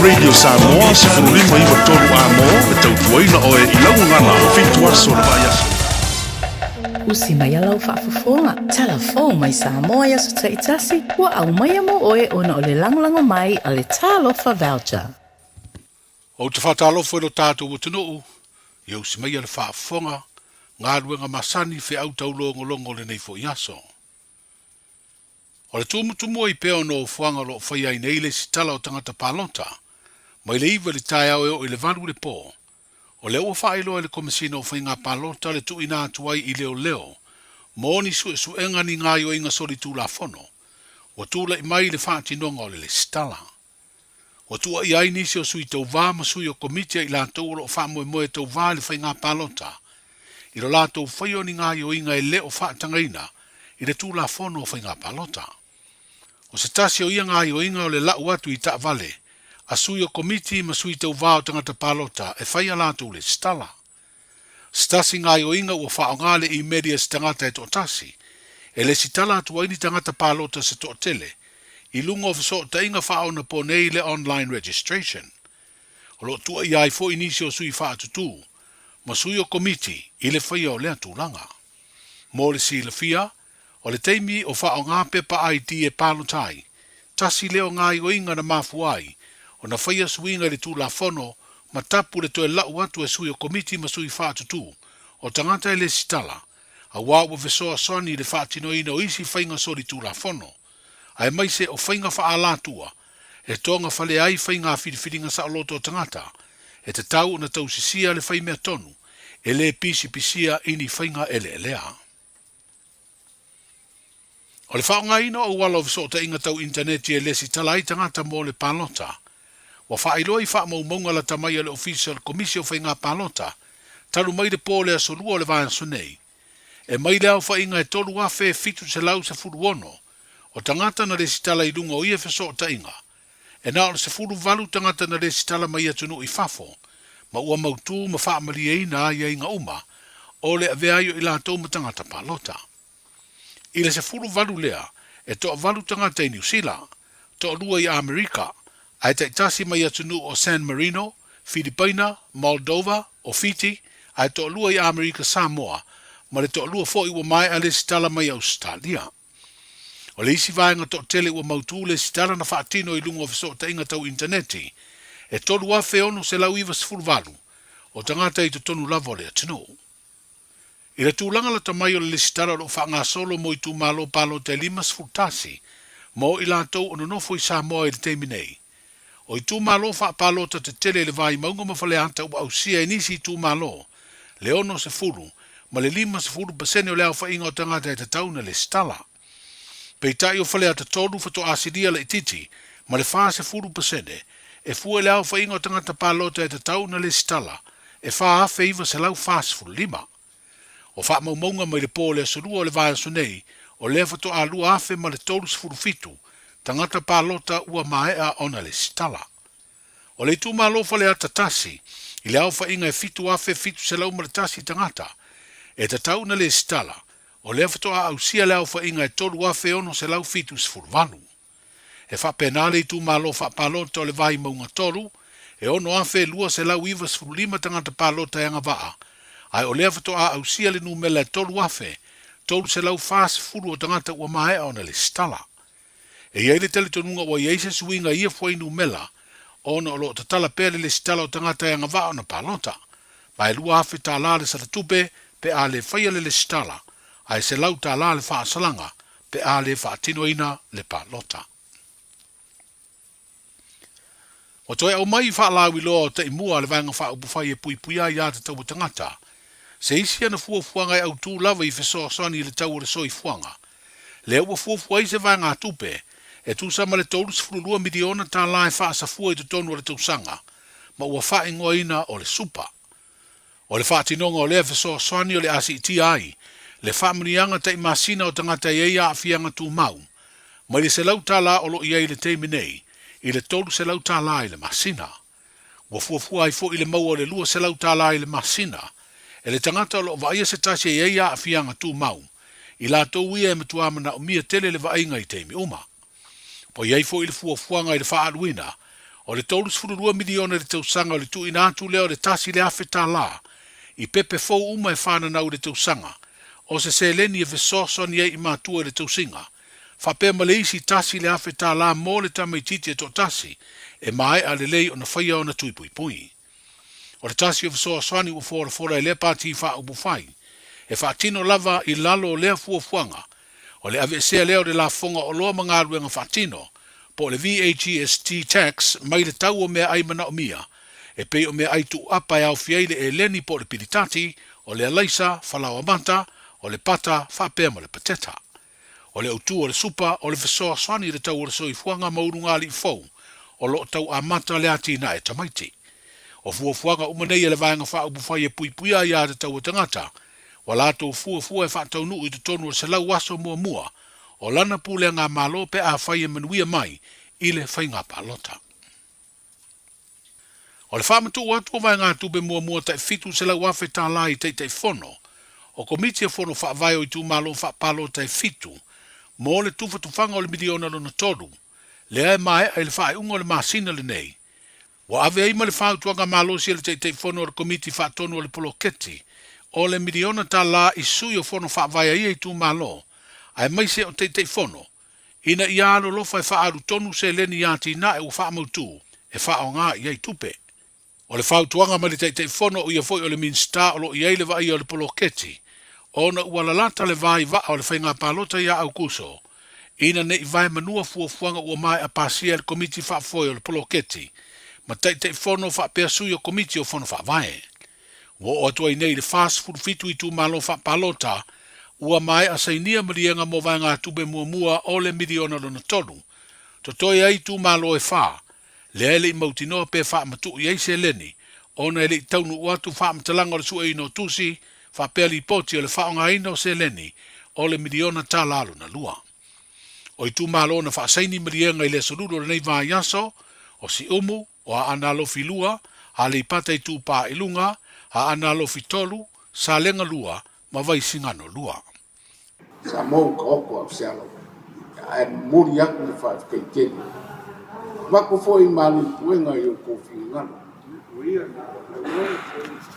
Radio Samoa 15 93 Amo e tautuaina oe i lau gagana 7 aso o le vaiaso. Usi mai a lau faafofoga, tala fou mai Samoa i aso taitasi, ua aumaia mo oe ona o le lagolago mai a le Talofa Voucher. Ou te faatalofa i lo tatou atunuu, ia usi maia le faafofoga, galuega masani feau taulogologo lenei foi aso. O le tumutumua i pea o nofoaga o lo o faia ai nei le isi tala o tagata palota, mai le 9 i le taeao e oo i le 8 i le po. O lea ua faailoa e le Komesina o Faiga Palota le tuuina atu ai i leoleo mo ni suesuega ni gaoioiga solitulafono ua tulai mai i le faatinoga o le lesitala. Ua tuuaia ai nisi o sui tauva ma sui o komiti a i latou o lo o faamoemoe e tauva i le faiga palota i lo latou faia o ni gaoioiga e le o faatagaina i le Tulafono o Faiga Palota. O se tasi o ia gaoioiga o le lau atu i taavale a sui o komiti ma sui tauva o tagata palota e fai a latou lesitala. Se tasi gaoioiga ua faaaoga le imeli a se tagata e toatasi e lesitala atu ai ni tagata palota se toatele i luga o fesootaiga faaonaponei le online registration. O lo o tuuaia ai foi nisi o sui faatutū ma sui o komiti i le faia o lea tulaga. Mo le silafia, o le taimi o faaaoga pepa ID e palota ai, tasi lea o gaoioiga na mafua ai ona faia suiga i le Tulafono ma tapu le toe lau atu e sui o komiti ma sui faatutū o tagata e lesitala, auā ua fesoasoani i le faatinoina o isi faiga solitulafono, aemaise o faiga faaalatua e togafale ai faiga filifiliga saoloto o tagata, e tatau ona tausisia le fai mea tonu, e le pisipisia i ni faiga eleelea. O le faaaogaina o auala o fesootaiga tau initaneti e lesitala ai tagata mo le palota, ua faailoa i faamaumauga lata mai a le Ofisa o le Komisi o Faiga Palota talu mai le po o le Aso Lua o le vaiaso nei, e mai le aofaiga e 3,716 o tagata na lesitala i luga o ia fesootaiga, e na o le 18 tagata na lesitala mai atunuu i fafo, ma ua mautū ma faamalieina aiaiga uma o le avea ai o i latou ma tagata palota. I le 18 lea, e toavalu tagata i Niu Sila, toalua i Amerika, ae taitasi mai atunuu o San Marino, Filipaina, Moldova, o Fiti, ae toalua i Amerika Samoa, ma le toalua foi ua maea lesitala mai Ausetalia. O le isi vaega toatele ua mautū lesitala na faatino i luga o fesootaiga tau initaneti, e 3,698 o tagata i totonu lava o le atunuu. I le tulaga lata mai o le lesitala o lo o faagasolo mo itumalo palota e 51 mo i latou o nonofo i Samoa i le taimi nei. O itumalo faapalota tetele i le Vaimauga ma Faleata ua ausia e nisi itumalo le 60 ma le 50% o le aofaiga o tagata e tatau ona lesitala. Peitai o Faleata 3 faatoa silia laitiiti ma le 40% e fua i le aofaiga o tagata palota e tatau ona lesitala e 4,945. O faamaumauga mai le po o le Aso Lua o le vaiaso nei, o lea faatoa 2,037 tagata palota ua maea ona lesitala. O le itumalo Faleata 1, i le aofaiga e 7,701 tagata e tatau ona lesitala, o lea faatoa ausia le aofaiga e 3,678. E faapena le itumalo faapalota o le Vaimauga 3, e 6,295 tagata palota e agavaa, ae o lea faatoa ausia le numela e 3,340 o tagata ua maea ona lesitala. E i ai le talitonuga ua i ai se suiga i ia fuainumela ona o lo o tatala pea le lesitala o tagata e agavaa ona palota, ma e $2,000 le salatupe pe a le faia le lesitala, ae $100 le faasalaga pe a le faatinoina le palota. Ua toe aumai i faalauiloa o taimua a le Vaega Faaupufai e Puipuia ai Aiatatau a Tagata se isi ana fuafuaga e autū lava i fesoasoani i le tau o le soifuaga. Lea ua fuafua ai se vaegatupe e tusa ma le $32 miliona e faasafua i totonu o le tausaga ma ua faaigoaina o le Super. O le faatinoga o lea fesoasoani o le a siitia ai le faamanuiaga tai masina o tagata e i ai aafiaga tumau, mai le $100 o lo o i ai i le taimi nei i le $300 i le masina. Ua fuafua ai foi le maua o le $200 i le masina e le tagata o lo o vaaia se tasi e i ai aafiaga tumau, i latou ia e matua manaomia tele le vaaiga i taimi uma. Ua i ai foi le fuafuaga i le faaaluina O le $32 miliona i le tausaga o le tuuina atu lea o le $1,000 i pepe fou uma e fananau i le tausaga, o se seleni e fesoasoani ai i matua i le tausiga, faapea ma le isi $1,000 mo le tamaitiiti e toatasi e maea lelei ona faia ona tui puipui. O le tasi o fesoasoani ua folafola e lea Pati Faaupufai e faatino lava i lalo o lea fuafuaga, o le aveesea lea o le lafoga oloa ma galuega faatino, po o le VAGST tax mai le tau o meaai manaomia, e pei o meaai tuuapa e aofia ai le eleni po o le pilitati, o le alaisa, falaoa mata, o le pata faapea ma le pateta. O le autu o le supa o le fesoasoani i le tau o le soifuaga ma ulugalii fou o lo o tau amata le atinae tamaiti. O fuafuaga uma nei a le Vaega Faaupufai e puipuia ai aiatatau a tagata, ua latou fuafua e faataunuu i totonu o le 100 aso muamua o lana pulega Malo pe afai e manuia mai i le faiga palota. O le faamatuu atu o vaegatupe muamua tai $700,000 i Taitaifono o Komiti o Fono Faavae o Itumalo Faapalota e fitu mo le tufatufaga o le miliona lona tolu, lea e maea i le faaiuga o le masina lenei, ua ave ai ma le fautuaga malosi a le Taitaifono o le Komiti Faatonu o le Poloketi o le miliona tala i sui o Fono Faavae a ia itumalo, aemaise o Taitaifono ina ia alolofa e faaalu tonu seleni i atinae ua faamautu e faaaoga i ai tupe. O le fautuaga mai le Taitaifono o ia foi o le Minisita o lo o i ai le vaaia o le poloketi ona ua lalata le va i vaa o le faiga palota ia Aukuso ina ne i vaemanua fuafuaga ua maea pasia e le Komiti Faafoe o le Poloketi ma Taitaifono faapea sui o Komiti o Fono Faavae. Ua oo atu ai nei i le 47 itumalo faapalota ua maea sainia maliega mo vaegatupe muamua o le miliona lona tolu. Totoe ai itumalo e fa, lea e le i mautinoa pe faamatuu i ai seleni ona e le i taunuu atu faamatalaga o le sueina o tusi faapea lipoti o le faaaogaina o seleni o le miliona tala lona lua. O itumalo na faasaini maliega i le aso Lulu o lenei vaiaso, o Siumu, o Aana Alofi 2, Aleipata Itupa i Luga, Aana Alofi 3, Salega 2 ma Vaisigano 2. Samoa ua taoto au se alo ae momoli atu le faafetai tele. Avatu foi malu i puega i outou finagalo.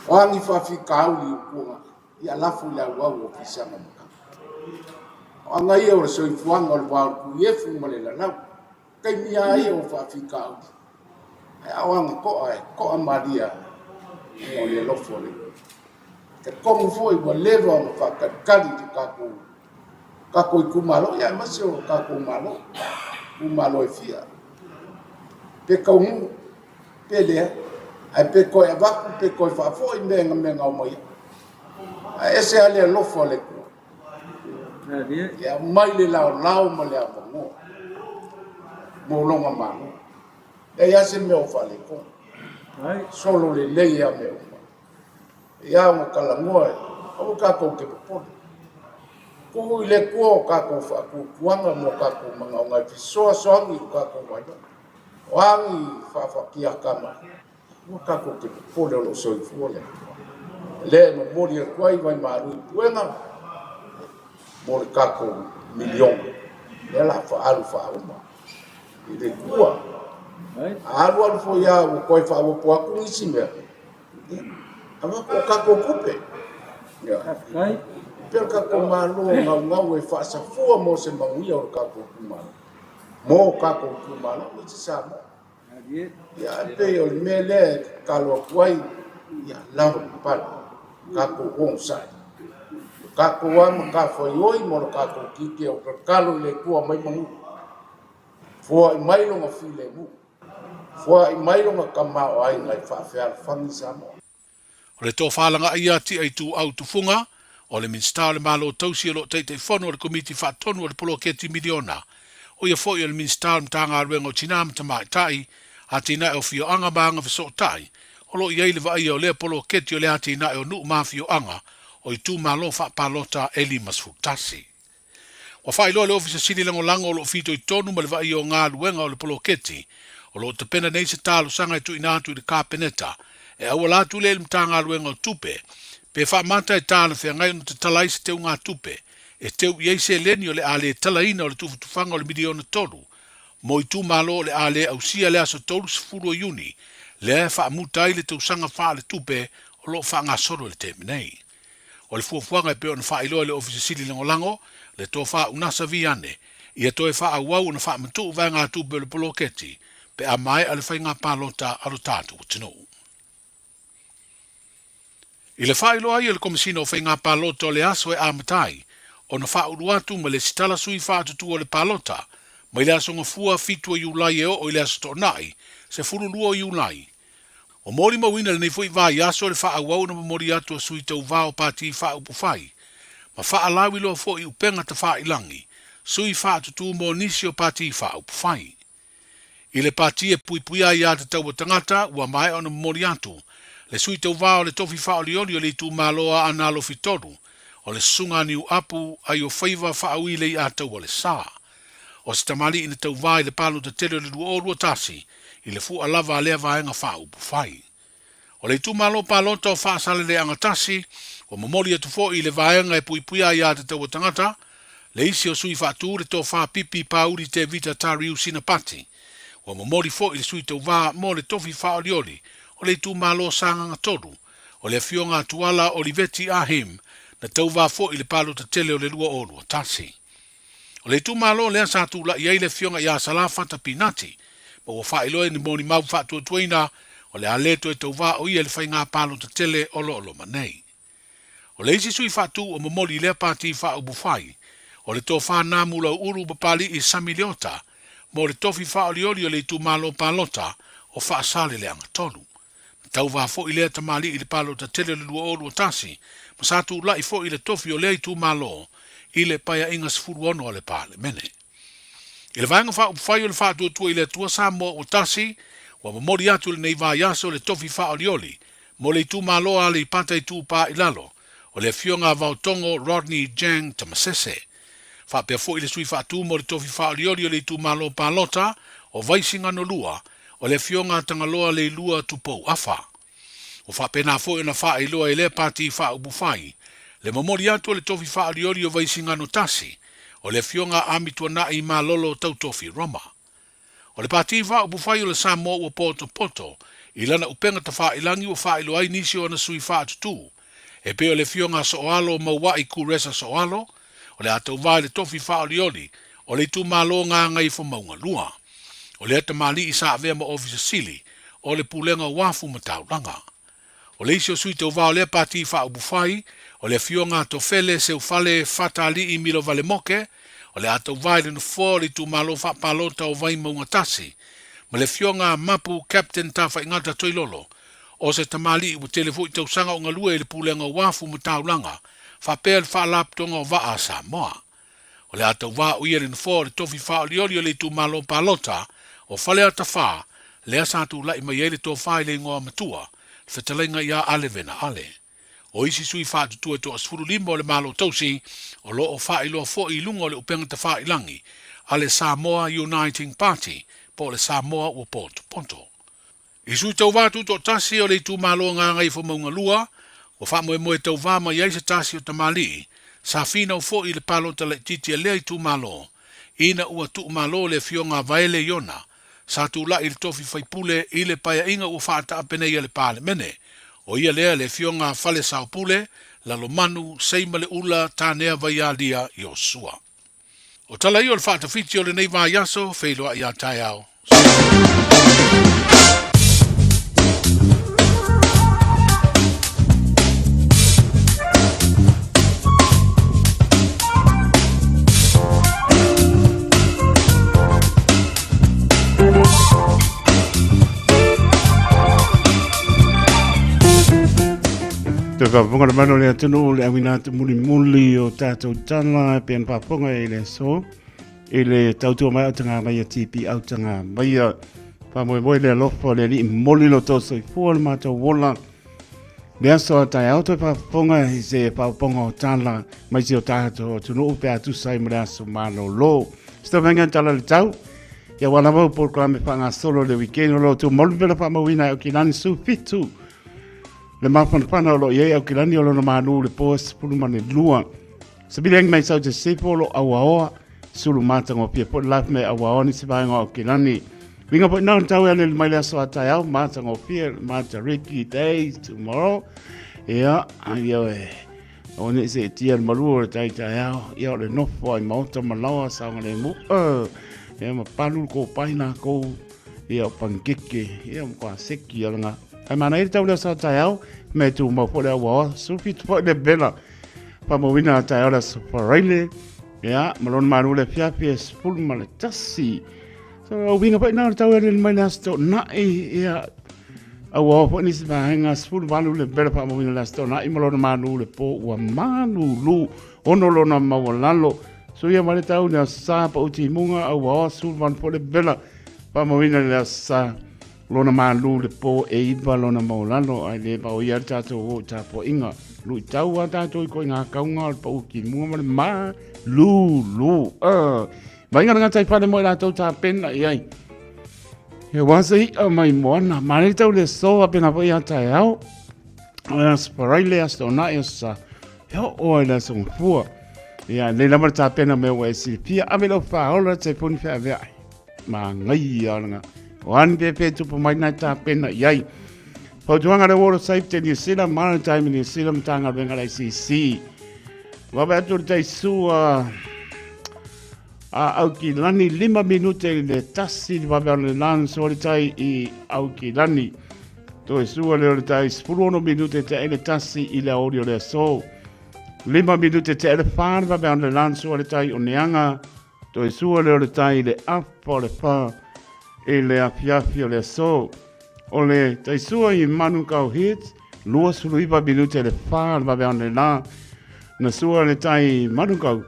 O a ni faafitauli ua tuanai, ia lafo i le auau o fisaga matagi. O aga ia o le soifuaga o le va o le tuiefu ma le lalau. Taimi lava ia o faafitauli, ae a o aga to'a e to'a malie ona o le alofa o le Atua. E talitonu foi ua leva ona faatalitali le tatou tatou itumalo, ia aemaise o tatou Malo, itumalo e fia, pe taunuu, pe leai, ae pe toe avatu pe toe faafoi mea na mea na omai ai. Ae ese lava le alofa o le Atua. E aumai le laolao ma le avanoa mo lona Malo. E leai lava se mea o faaletonu. Solo lelei lava mea uma. E ao ona talanoa, aua tatou te popole. Tuu i le Atua o tatou faatuatuaga ma o tatou manaoga e fesoasoani i lo tatou vaivai. O a ni faafatiata mai, Aua tatou te popole o lo o soifua le Atua. O lea e momoli atu ai vaimalu i puega mo le tatou miliona. Lea o le a faaalu faauma i le Atua. A alu alu foi lava ua toe faaopoopo atu nisi mea, ia, avatu o tatou tupe. Ia. Pei o le tatou Malo naunau e faasafua mo se manuia o le tatou itumalo, mo tatou itumalo aemaise Samoa. Ia, e pei o le mea lea e tatalo atu ai, ia lavapapale, tatou onosai. O tatou lava matafaioi ma lo tatou tiute o tatalo i le Atua mai manu. Foai mai lona filemu, foai mai lona tamaoaiga e faafealofani Samoa. O le tofalagaʻi ia Tia Ituau Tufuga, o le Minisita o le Malo Tausi o lo o Taitaifono o le Komiti Faatonu o le Poloketi Miliona, o ia foi o le Minisita o le Matagaluega o Tina ma Tamaitai, Atinae o Afioaga ma Agafesootai, o lo o i ai le vaaia o lea poloketi o le atinae o nuu ma afioaga o itumalo faapalota e 51. Ua faailoa le Ofisa Sili Lagolago o lo o fitoitonu ma le vaaia o galuega o le poloketi o lo o tapena nei se talosaga e tuuina atu i le Kapeneta e auala atu lea i le Matagaluega o Tupe pe faamata e talafeagai ona tatala ai se teugatupe e teu i ai seleni o le a le talaina o le tufatufaga o le miliona tolu. mo itumalo o le a le ausia le aso 30 o Iuni, lea e faamuta ai le tausaga faaletupe o lo o faagasolo i le taimi nei. O le fuafuaga e pei ona faailoa e le Ofisa Sili Lagolago, le Tofa Unasa Viane, ia toe faaauau ona faamatuu vaegatupe o le poloketi pe a maea le faiga palota a lo tatou atunuu. I le faailoa ai e le Komesina o Faiga Palota o le aso e amata ai ona faaulu atu ma lesitala sui faatutua o le palota mai le aso Gafua 7 o Iulai e oo i le aso Toonai 12 o Iulai. Ua molimauina i lenei foi vaiaso le faaauau ona momoli atu a sui tauva o Pati Faaupufai ma faalauiloa foi i upega tafailagi sui faatutu mo nisi o Pati Faaupufai. I le pati e puipuia ai aiatatau a tagata, ua maea ona momoli atu le sui tauva o le tofi faaolioli o le itumalo a Aana Alofi 3, o le Susuga a Niuapu Aiofaiva Faauilei Ataualesa. O se tamalii na tauva i le palota tele o le 2021 i le fua lava a lea vaega faaupufai. O le itumalo palota o Faasaleleaga 1, ua momoli atu foi i le vaega e puipuia aiatatau a tagata, le isi o sui faatu le Tofa Pipi Pauli Tevita Tariu Sinapati. Ua momoli foi le sui tauva mo le tofi faaolioli o le itumalo Sagaga 3, o le Afioga a Tuala Oliveti Ahim, na tauva foi i le palota tele o le 2021. O le itumalo lea sa tulai ai le Afioga ia Salafata Pinati, ma ua faailoa i ni molimau faatuatuaina o le a le toe tauvā o ia i le faigā palota tele o lo o loma nei. O le isi sui faatu ua momoli i lea pati faaupufai, o le Tofa Namu Lauulu Papali'i Sami Leota, mo le tofi faaolioli o le itumalo palota o Faasaleleaga 3. Na tauva foi lea tamalii i le palota tele o le 2021 ma sa tulai foi i le tofi o lea itumalo i le Paeaiga 16 a le Palemene. I le Vaega Faaupufai o le Faatuatua i le Atua Samoa ua tasi, ua momoli atu i lenei vaiaso le tofi faaolioli mo le itumalo a Aleipata Itupa i Lalo, o le Afioga a Vaotogo Rodney Jang Tamasese. Faapea foi le sui faatu mo le tofi faaolioli o le itumalo palota o Vaisigano 2, o le Afioga a Tagaloa Leilua Tupou Afa. Ua faapena foi ona faailoa e lea pati faaupufai le momoli atu o le tofi faaolioli o Vaisigano 1, o le Afioga a Amituanai Malolo Tautofi Roma. O le Pati Faaupufai o le Samoa ua potopoto i lana upega tafailangi ua faailoa ai nisi o ana sui faatutū, e pei o le Afioga a Sooalo Maua'i Kuresa Sooalo, o le a tauva i le tofi faaolioli o le itumalo Gagaifomauga 2. O lea tamalii sa avea ma Ofisa Sili o le Pulega o Uafu ma Taulaga. O le isi o sui tauva o lea Pati Faaupufai, o le Afioga a Tofele Seufale Fatalii Milovalemoke, o le a tauva i le nofoa o le itumalo faapalota o Vaimauga 1, ma le Afioga a Mapu Captain Tafaigata Toilolo, o se tamalii ua tele foi tausaga o galue i le Pulega o Uafu ma Taulaga, faapea le Faalapotopotoga o Vaa a Samoa. O le a tauvā o ia i le nofoa o le tofi faaolioli o le itumalo palota o Faleata 4, lea sa tulai mai ai le tofa i le igoa matua, le fetalaiga ia Ale Vena Ale. O isi sui faatutua e toa 15 o le Malo Tausi o lo o faailoa foi i luga o le upega tafailagi a le Samoa Uniting Party po o le Samoa Ua Potopoto. I sui tauvā tutoatasi o le itumalo Gagaifomauga 2, ua faamoemoe tauvā mai ai se tasi o tamalii sa finau foi i le palota laitiiti a lea itumalo ina ua tuumalo le Afioga a Vaele Iona sa tulai i le tofi faipule i le paeaiga ua faataape nei a le Palemene, o ia lea le Afioga a Falesaopule, Lalomanu, Seimaleula, Tanea Vaialia, Iosua. O tala ia o le faatafiti o lenei vaiaso, feiloai a taeao. Te whakaponga le mano le atunuu le awina atu mulimuli o tātou tala e pēna whakaponga i le aso i le tautua mai autanga mai a TP autanga mai a whamoemoe le alofa le alii moli lo tō soifua le mātou wola le aso a tae au toe whakaponga i se whakaponga o tala mai se o tātou atunuu pe atusa i mo le aso malolo. Sitavenga tala le tau ia wala mau programe whangasolo le weekend o lo tū malu pela whamauina e o kilani su fitu Le mafanafana o lo o i ai Aukilani o lona mālū i le po 12. Sabili angi mai sau te sefo o lo o auaoa Sulu matagofie foi le lafi mai auaoa nisi vaega o Aukilani. Winga foi nā tau e alele mai le aso a taeao, matagofie, Matariki Day tomorrow. Ia, ia e, o ne se tia le malu o le tai taeao, ia o le nofo ai maota malawa saoga le mu, ia ma palu ko pai nā kou, ia o pankeke, ia ma kwa seki ia langa. Ai mana i le tau le aso a taeao, me tū mau foi le auaoa, sufi tu foi le bela. Faamauina a taeao le aso Faraile, ia, ma lona malu le afiafi e 11. So, au winga foi nā le tau e mai le aso na'i, ia, au ao foi nisi vaega 18 le bela faamauina le aso na'i ma lona malu le pō ua malulu, ono lona maualalo. So ia mai le tau le aso sa pa uti munga au ao 18 foi le bela faamauina le aso sa lona malu le pō e iwa lona maualalo ai le vao ia le tātou o tapuaiga. Luitau a tātou i koe ngā kaunga o le pau ki mua ma le malulu. Mai ngā tai whare mo i rātou tā pena i ai. He wā se i'a mai moana. Mā tau le so a pena po i a tae ao. O aso paraile aso tōna i aso sa. He o oe le aso ngafua. Ia, nei lama le tā pena me ua e silipia. Ave lau whaola te puni whea vea ai. Mā ngai ia nga. O ani pe pe tupu mai nai tā pena i ai. Fautuaga le Water Safety New Zealand, Maritime New Zealand, Matagaluega le ICC. Wawe atu le taisu a a Aukilani, 5 minute i le tasi, le wawe le lan soa le tai i Aukilani. Toe sua le o le tai 16 minute te ele tasi i le aori o le aso. 5 minute te ele whā le wawe le lan soa le tai o Neanga. Toe sua le o le tai i le afa o le whā i le afiafi o le aso. O le taisua i Manukau Heads, 29 minute le whā le wawe le la. Na sua le tai Manukau,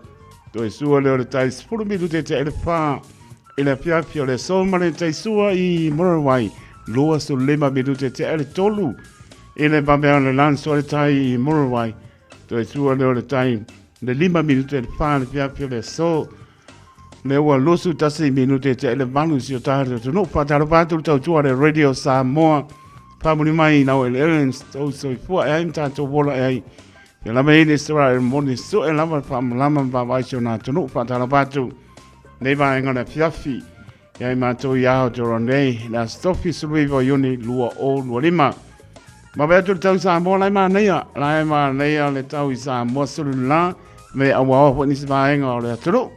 toe sua le o le tai 10 minute te ele whā i le afiafi o le aso ma le taisua i Murwai, 25 minute te ele tolu i le wawe le la sua le tai i Murwai, toe sua le o le tai le 5 minute le whā le afiafi o le aso. Le ua 21 minute te ele valu si o tātou tunu. Whātaro pāturu tau tua le Radio Samoa. Whamuri mai nau ele ele tau soifua e ai tātou wola e ai. Te lama ine sura e moni su e lama whamalama mā vai si o nā tunu. Whātaro pāturu. Nei vaenga le fiafi. E ai mātou i aho te ora nei. Le astofi suluiwa iuni lua o lua lima. Ma wea atu le tau Samoa lai māneia. Lai māneia le tau i Samoa sulu la. Me aua oa nisi vaenga o le atunu.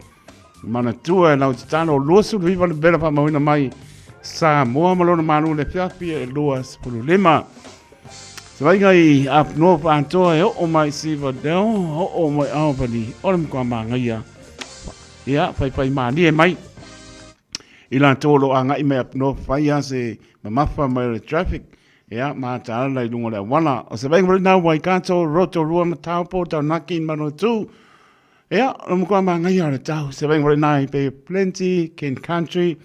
Manatua e lau tatalo 29 le bela whaamauina mai Samoa ma lona malu le fiafi e 25. Se vainga i up north atoa e oo mai Silverdale, oo mai Albany, o le mkua māngaia. Ia, whai whai mānie mai. I la tō lo a ngai mai up north, whai a se mamafa mai o le traffic. Ia, mā tāla i lunga le awala. O se vainga wale nā Waikato, Rotorua, Mataupo, Taunaki, Manawatu. Ia, o mkua māngaia o le tau. Se vainga wale nā i Bay of Plenty, King Country,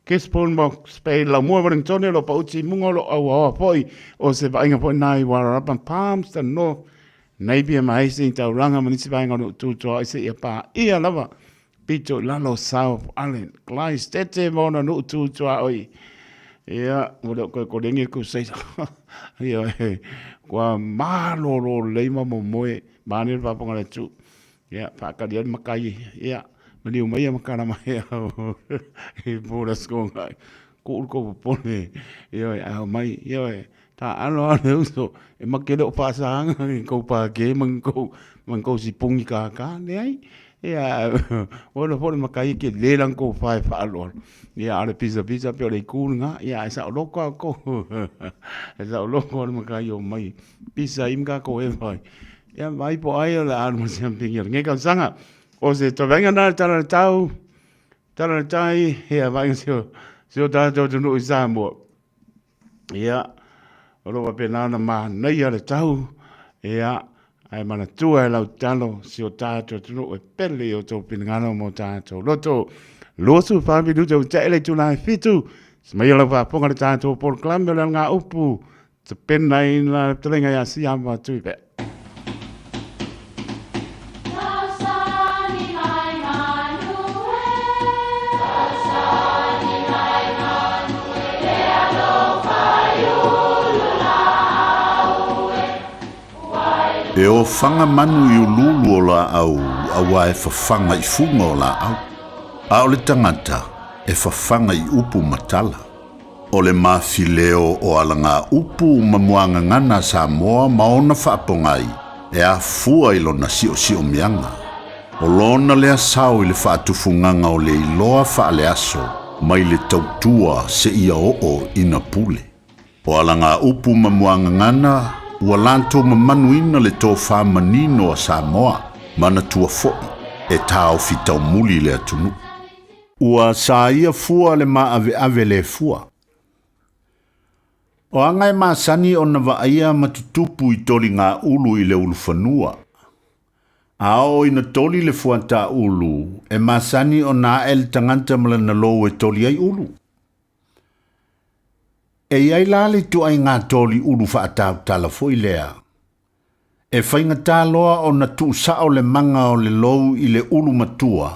Gisborne, Moss Bay, Laumua, Wellington, lo pauti munga lo aua oa foi. O se vainga foi nā i Wairarapa, Palmerston North, Napier, ma Hastings, Tauranga, ma nisi vainga o tūtoa i se ia pā ia lava. Pito i lalo South Island. Clyde Tete mona nu tūtoa oi. Ia, mo leo koe korengi ku seisa. Ia, kua mālolo leima mo moe, māne le pāpanga le tū. Ia, whakari ai makai. Ia, mani o mai a makara mai au. I pōra skonga. Ko uru ko pone. Ia, au mai. Ia, tā alo alo uso. E make le o whaasahanga i kou pāke, man kou, man kou si pongi kā kā, ne ai. Ia, o le fole makai ke le lang kou whae whaalo. Ia, ale pisa pisa pe o le kū ngā. Ia, e sa o loko a kou. E sa o loko le makai o mai. Pisa im ka ko e whai. Ia, mai po ai o le anu se ampingi o le ngeka sanga. O se tovenga nā tara le tau, tara le tai, ia, vainga se o, se o tātou tunu i Samoa. Ia, o lo wape nā mānei a le tau, ia, ai manatua e lau talo, si o tātou tunu e pele i o tō pinangano mō tātou loto. 24 minute o te ele tūnai fitu, se mai lau whaaponga le tātou Paul Klame o le ngā upu, te pena i nā terenga ia si ama tui pea. E E ofaga manu i uluulu o laau auā e fafaga i fuga o laau, a o le tagata e fafaga i upu ma tala. O le mafileo o alagaupu ma muagagana a Samoa ma ona faapogai e afua i lona siosiomiaga. O lona lea sao i le faatufugaga o le iloa faaleaso mai le tautua seia oo ina pule. O alagaupu ma muagagana ua latou mamanuina le tofa manino a Samoa, manatua foi e taofi taumuli le atunuu. Ua saia fua le maaveave le fua. O aga e masani ona vaaia ma tutupu i toligaulu i le ulufanua. A oo ina toli le fuataulu, e masani ona ae le tagata ma lana lou e toli ai ulu. E i ai la le ituaiga toli ulu faatautala foi lea. E faigata loa ona tuusao le maga o le lou i le ulu matua,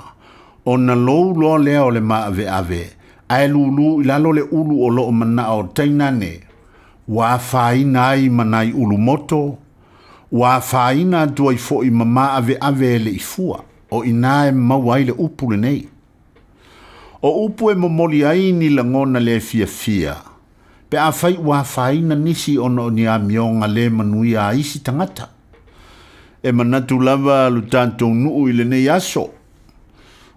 ona lou loa lea o le maaveave, ae lulu i lalo le ulu o loo manao tainane, ua afaina ai ma nai ulu moto, ua afaina atu ai foi ma maaveave e le i fua, o i ina e maua ai le upu lenei. O upu e momoli ai ni lagona le fiafia, pe afai ua afaina nisi ona o ni amioga le manuia a isi tagata. E manatu lava lo tatou nuu i lenei aso,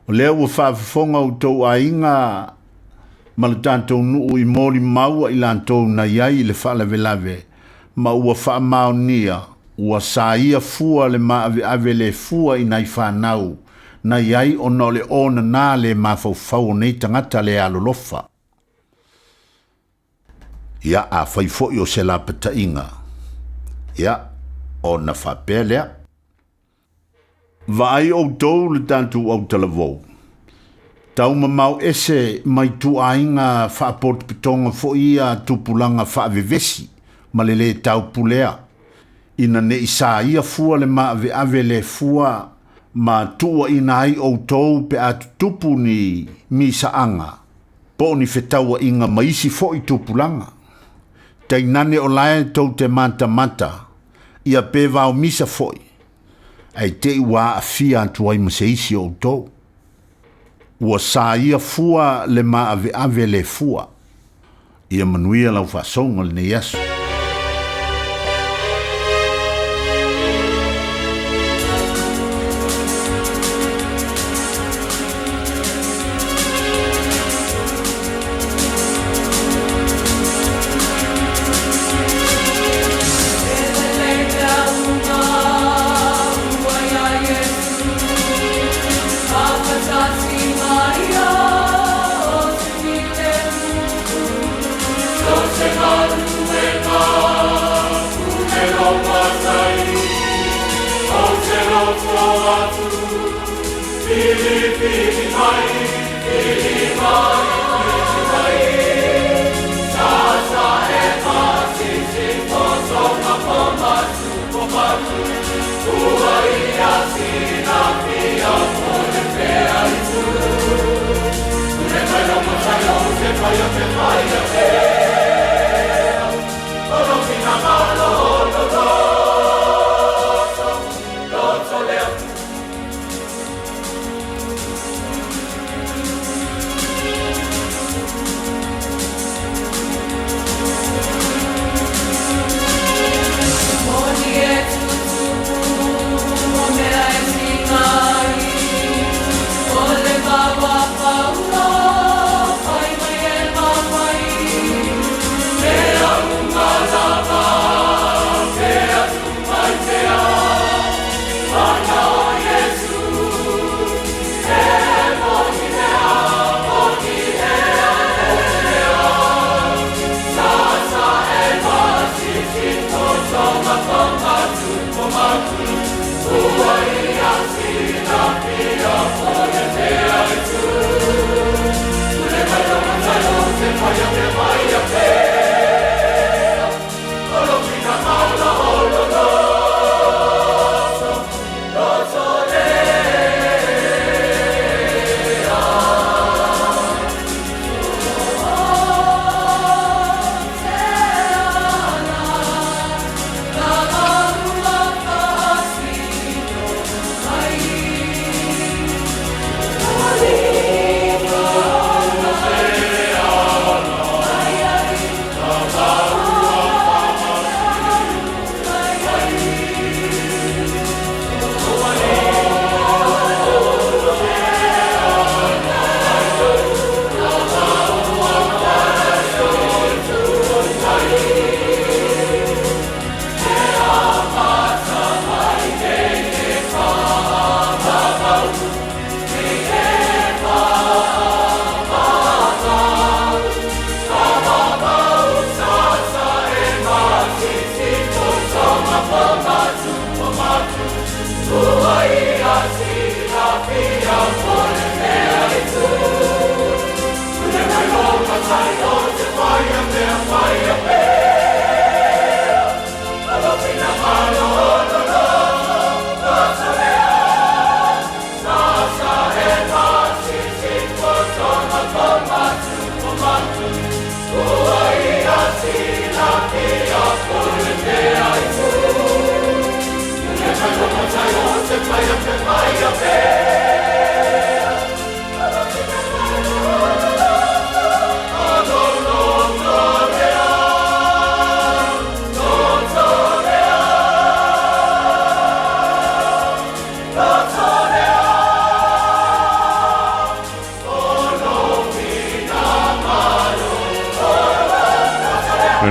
o lea ua faafofoga outou aiga ma lo tatou nuu i molimau a i latou na i ai i le faalavelave, ma ua faamaonia ua saia fua le maaveave le fua i nai fanau na i ai ona o le onana le mafaufau o nei tagata le alolofa. Ia, afai foi o se lapataiga, ia, ona faapea lea. Vaai outou le tatou autalavou, taumamao ese mai ituaiga faapotopotoga foi ia tupulaga faavevesi ma le lē taupulea, ina ne i saia fua le maaveave le fua ma tuuaina ai outou pe a tutupu ni misaaga po o ni fetauaiga ma isi foi tupulaga. Tainane o la e tou te matamata ia pe vaomisa foi, ae te i ua aafia atu ai ma se isi o outou. Ua saia fua le maaveave le fua. Ia manuia lau faasoga lenei aso.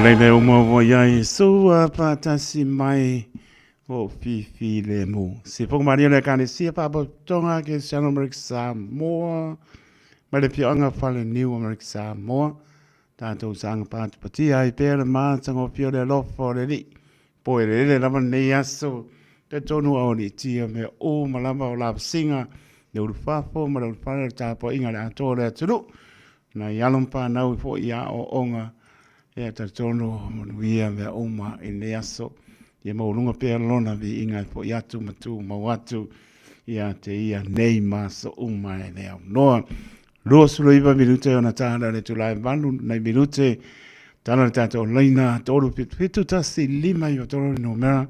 Lei o maua iai sua patasi mai o fifi le mu. Se foka maria le kanesia pāpotoga ke Channel America Samoa mai le fioanga fale New America Samoa. Tātou sanga pātupatia ai pēra mātangofia o le alofa o le li. Po e lele lava nei aso te tonu au ni tia me o malama o lavasinga le ulufafo ma le ulufale le tapuaiga le atoa o le atunuu na i alo ma fanau i foi ia o onga ia talitonu manuia mea uma i nei aso ia maualuga pea lona viiga e foi atu ma tumau atu ia te ia nei ma aso uma e le aunoa. 29 minute ona tāna le tulae valu nei minute tāna le tātou laina 377 1 5 9 3 le numera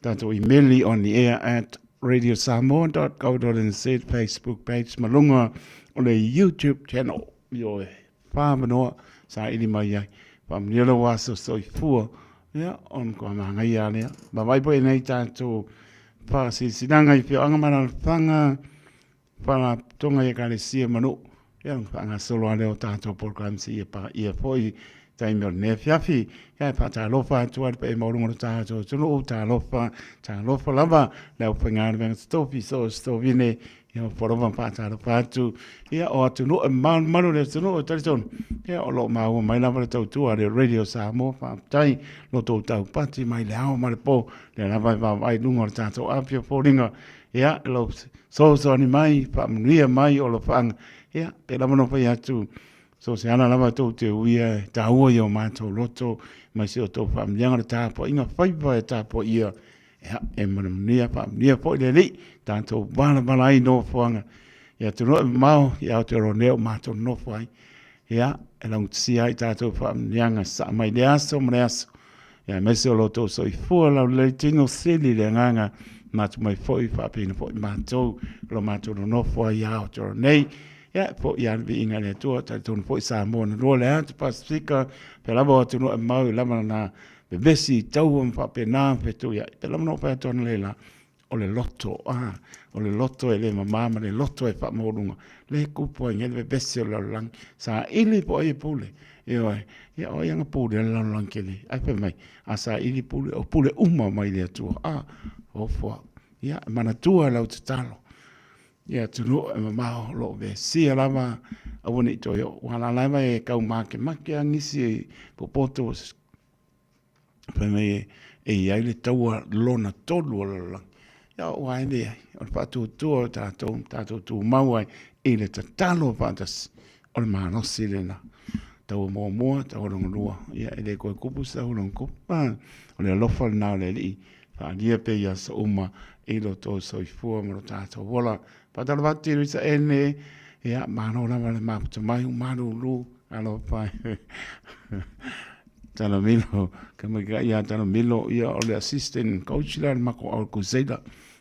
tātou imeli on the air at radiosamoa.co.nz Facebook page ma lunga o le YouTube channel ioe whāmanoa sa ili mai ai whaamania lau aso soifua ia on kua māngai lea ma vai po e nei tātou whaasisinaga i whioanga maralawhanga Faalapotopotoga i Ekalesia ma nuu, ia ma faagasolo a lea o tatou programs ia paia foi taimi o lenei afiafi. Ia e faatalofa atu ai le paia maualuga o le tatou atunuu, talofa, talofa lava le aufaigaluega totofi so o se tovine, ia ua lava faatalofa atu ia o atunuu e malumalu le atunuu e talitonu, ia o lo o maua mai lava le tautua a le Radio Samoa, faafetai lo tou taupati mai le ao ma le po, lea lava e vaavaai i luga o le tatou api o foliga, ia lo Fesoasoani mai, faamanuia mai o alofaaga, ia, pe lava ona fai atu, so se ala lava tou te uia e taua i o matou loto, mai se o tou faamanuiaga le tapuaiga faiva e tapuaia, ia, e manumanuia, faamanuia foi le Alii, tatou valavala ai i nofoaga, i atunuu e mamao, i Aotearoa nei o matou nonofo ai, ia, e laugatasia ai tatou faamanuiaga sasaa mai lea aso ma lea aso, Ia aemaise o lo outou soifua laulelei tino sili le agaga matu mai foi faapena foi matou lo matou nonofo ai ia Aotearoa nei. Ia foi ia le viiga i le Atua, talitonu foi Samoa na lua le atu Pasifika, pea lava o atunuu e mau i lava na vevesi i taua ma faapena fetuiai. Pea lava na o fai atu ana leila, o le loto, a, o le loto e le mamā ma le loto e faamaualuga, le kupu ai le vevesi o le lalolagi, saili po o ai e pule, ioe, ia o ai ana pule a le lalolagi kele, ae fai mai, a saili pule, o pule uma mai le Atua, a, ofo au, ia, e manatua lau tatalo, ia atunuu e mamao o lo o vesia lava, aua ne i toe oo, ua alaala ai e kau makemake a nisi e popoto Fai mai e, e i ai le taua lona tolu o le lalolagi. Ia ua e leai, o le faatuatua o tatou, tatou tumau ai i le tatalo faatasi o le malosi lena. Taua muamua, taua lona lua, ia e le koe kupu se taua lona kupu. Ah, o le alofa lena o le Alii, faaalia pea i aso uma i lo tou soifua ma lo tatou ola. Faatalofa atu Teresa Ene, ia malo lava le mafuta mai, malulu, alofa. Talamilo, ka mai ka ia Talamilo, ia o le assistant coach la le mako au Crusader.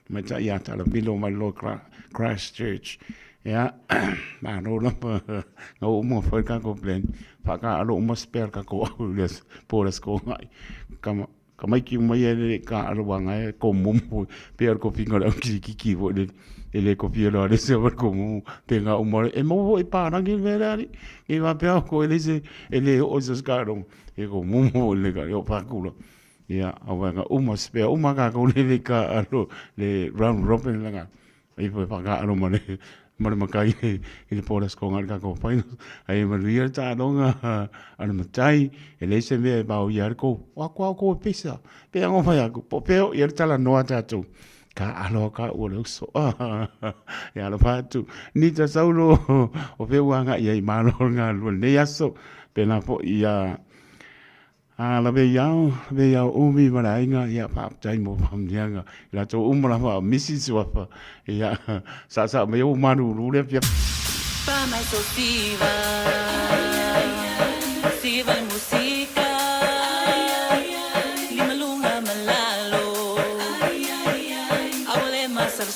Mai ta ia Talamilo mai lo Christchurch. Ia, malo lava, ngā o uma whai ka ko plan. Whaka alo uma spare ka ko au le po le sko ngai. Kama Ka maiki mai e le ka aloa ngai ko momo pe ar ko finga le ki ki ki fo le e le ko fia le se o ko momo pe nga uma e mo e pa rangi me le ari e va pe ko ele se ele o se ska ro e ko momo le ka o pa kula ia awa nga uma se uma ka ko le ka alo le round robin la nga I po whakaaro ma le ma le makai i le pōra skonga le kako finals. Ai manuia le tāronga a le matai, e le se mea e mau ia le kou. O aku au kou e pisa. Pe ango mai aku. Po peo ia le tala noa tātou. Ka aloha ka ua le uso. E alofa atu. Ni ta saulo o peu anga ia i malo ngā lua nei aso. Pēnā po ia Ā, lawe i ao, lawe i ao umi ma le aiga, ia, faafetai mo faamanuiaga. I latou uma lava o misi suafa, ia, sasaa mai au malulu le afiafi. Pa mai so siva, siva le musika, limalunga malalo, aua le masalo.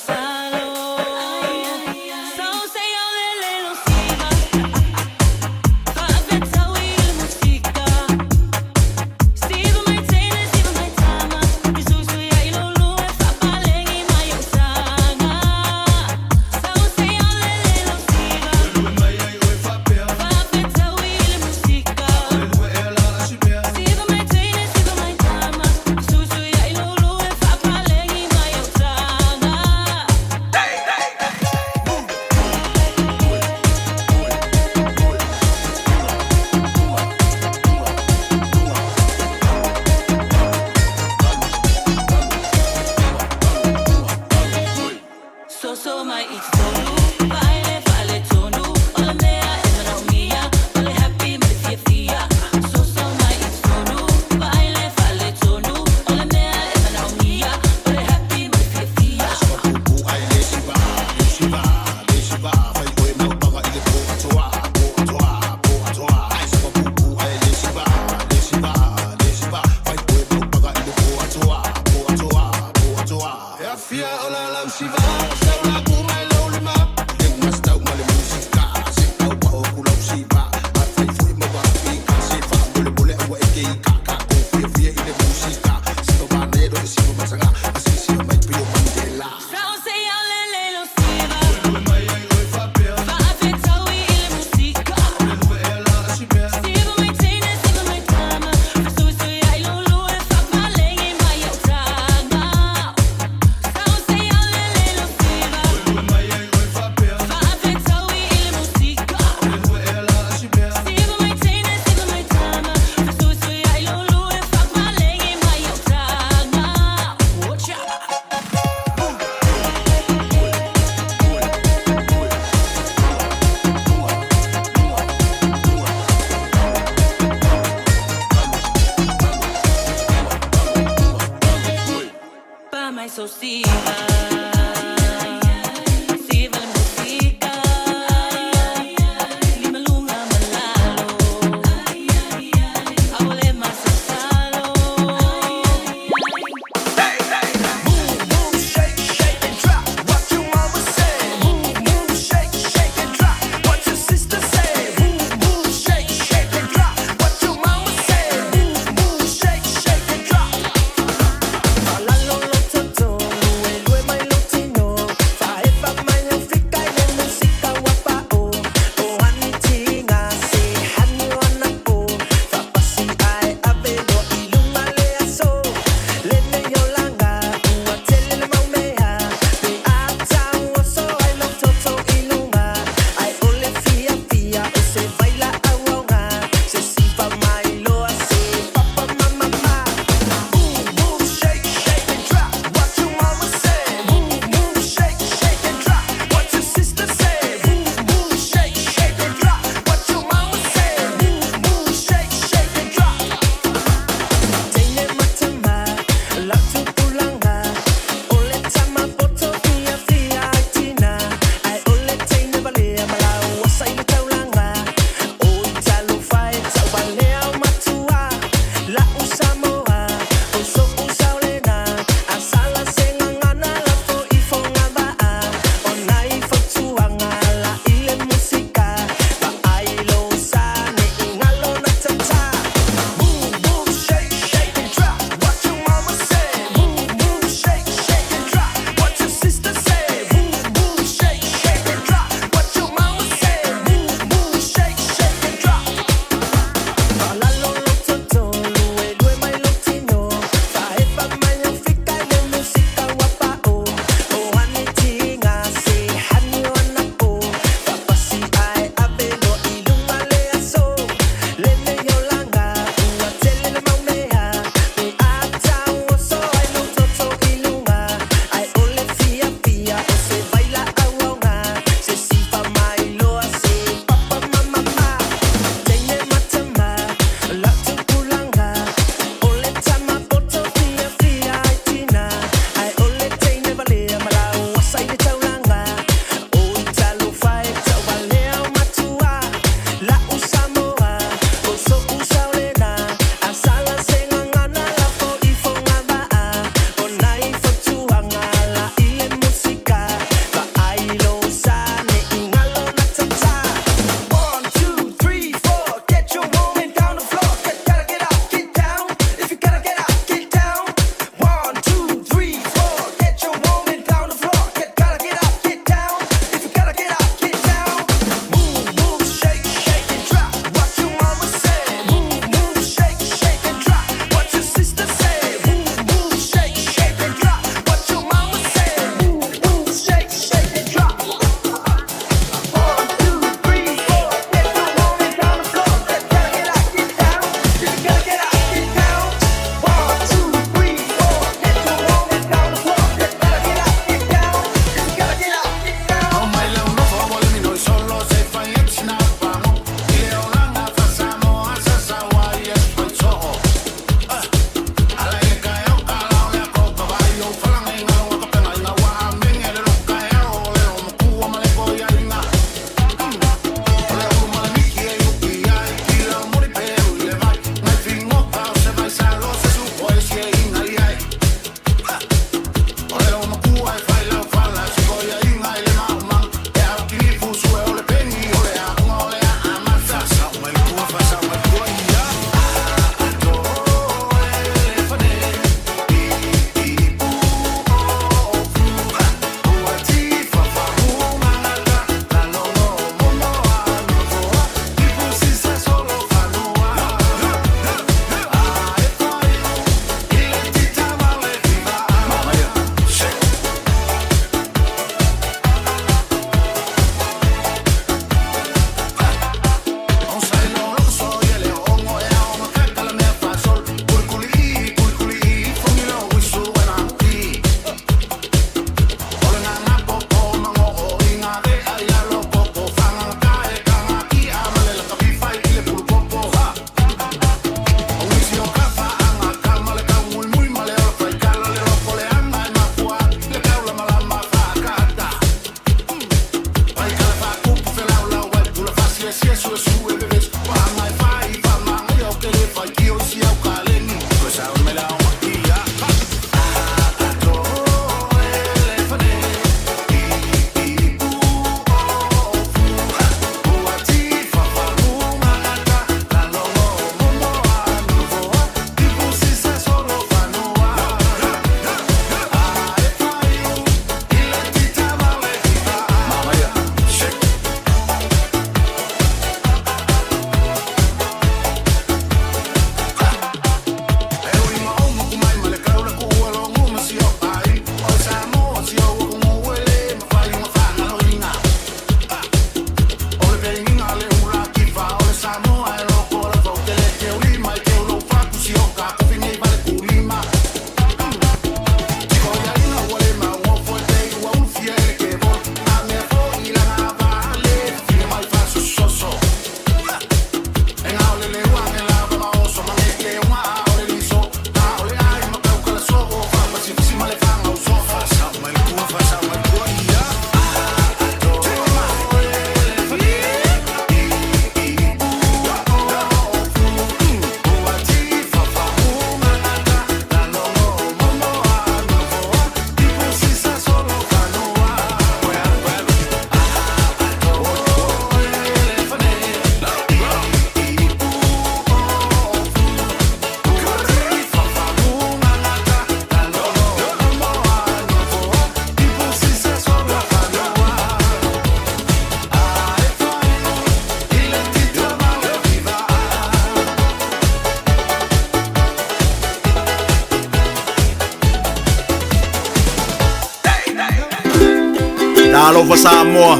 Talofa Samoa,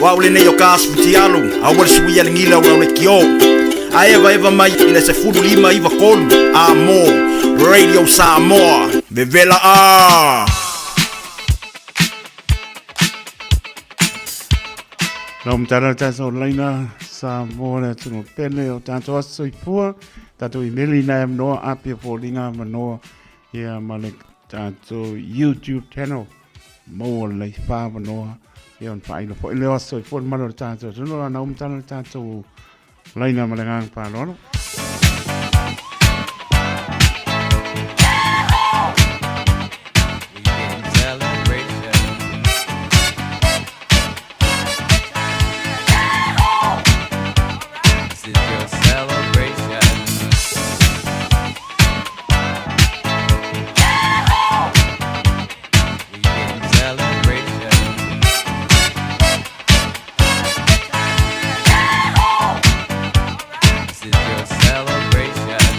o au lenei o ka asu futialu, aua le suia le gila o le kio. A eva eva mai i le 15 93 a mo Radio Samoa, vevela a. Lau matala le tatou laina Samoa le atunuu pele o tatou aso soifua, tatou imeli na e manoa apia foliga manoa ia ma le tatou YouTube channel maua lelei fa manoa ia ona faailo foi leo aso soifua le malu o le tatou atunuu lau matala le tatou laina ma le agaga faaaloalo. This is your celebration. We getting celebration. This is your celebration.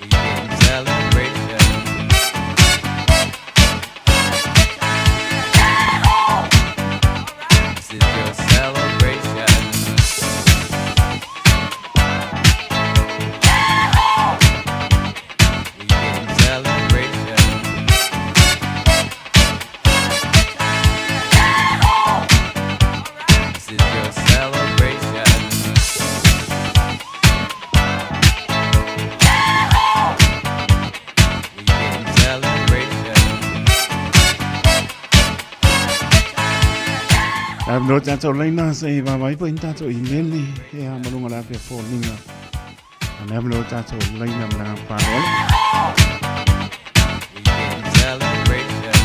We getting celebration. This is your celebration. We getting celebration. This is your celebration. We getting celebration. Avanoa tatou laina se i vaavaai foi ni tatou imeli ia ma luga o le afe foliga. A le avanoa tatou laina ma le agaga faaaloalo. We getting celebration.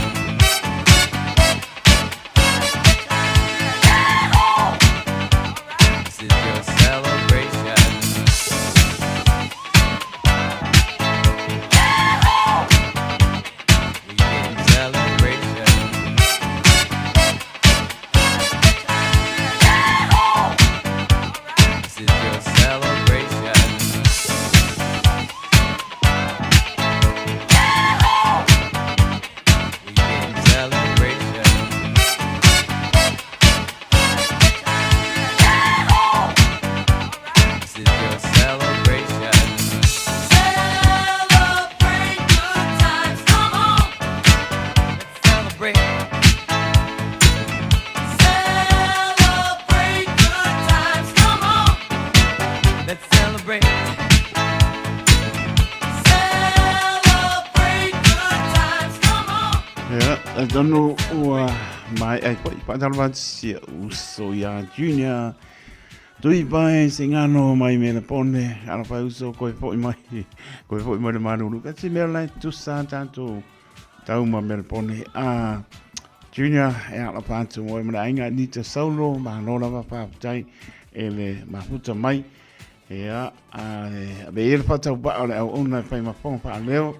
This is your celebration. We getting celebration. This is your celebration. Talitonu ua maea ai foi faatalofa atu si uso ia Junior Tui pai singano mai Melapone alofa e uso koe foi mai koe foi mai le malulu ka si mea lai tusa tatou tau ma Melapone a Junior e alofa atu moe ma le aiga Nita Saulo malo lava faafetai e le mafuta mai ia a ave ia le faatauvaa o le auauna e fai ma fofoga faaleo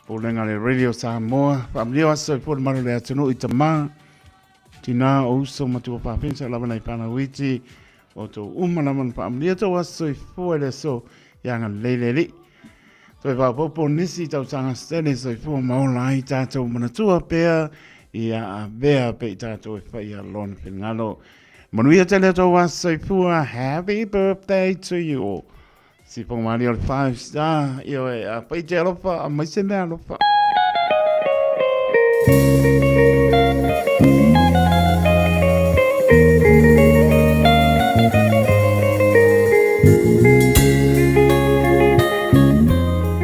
Pulega le Radio Samoa faamanuia aso soifua le malu o le atunuu i tama Tina o uso ma tua fafine lava nai fanau iti o tou uma lava na faamanuia tou aso soifua i le aso ia agalelei le Alii. Toe faaopoopo nisi tausaga se tele soifua ma ola ai tatou manatua pea ia avea pea i tatou e faia lona finagalo. Manuia tele tou aso soifua. Happy birthday to you all. Si whangamāria o le 5 star, ioe, a pai te alofa, a mai se mea alofa.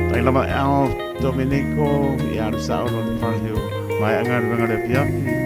Tai lava e ao Domenico, i alu sa o lona whanau, mai a ngā ruanga le piapi.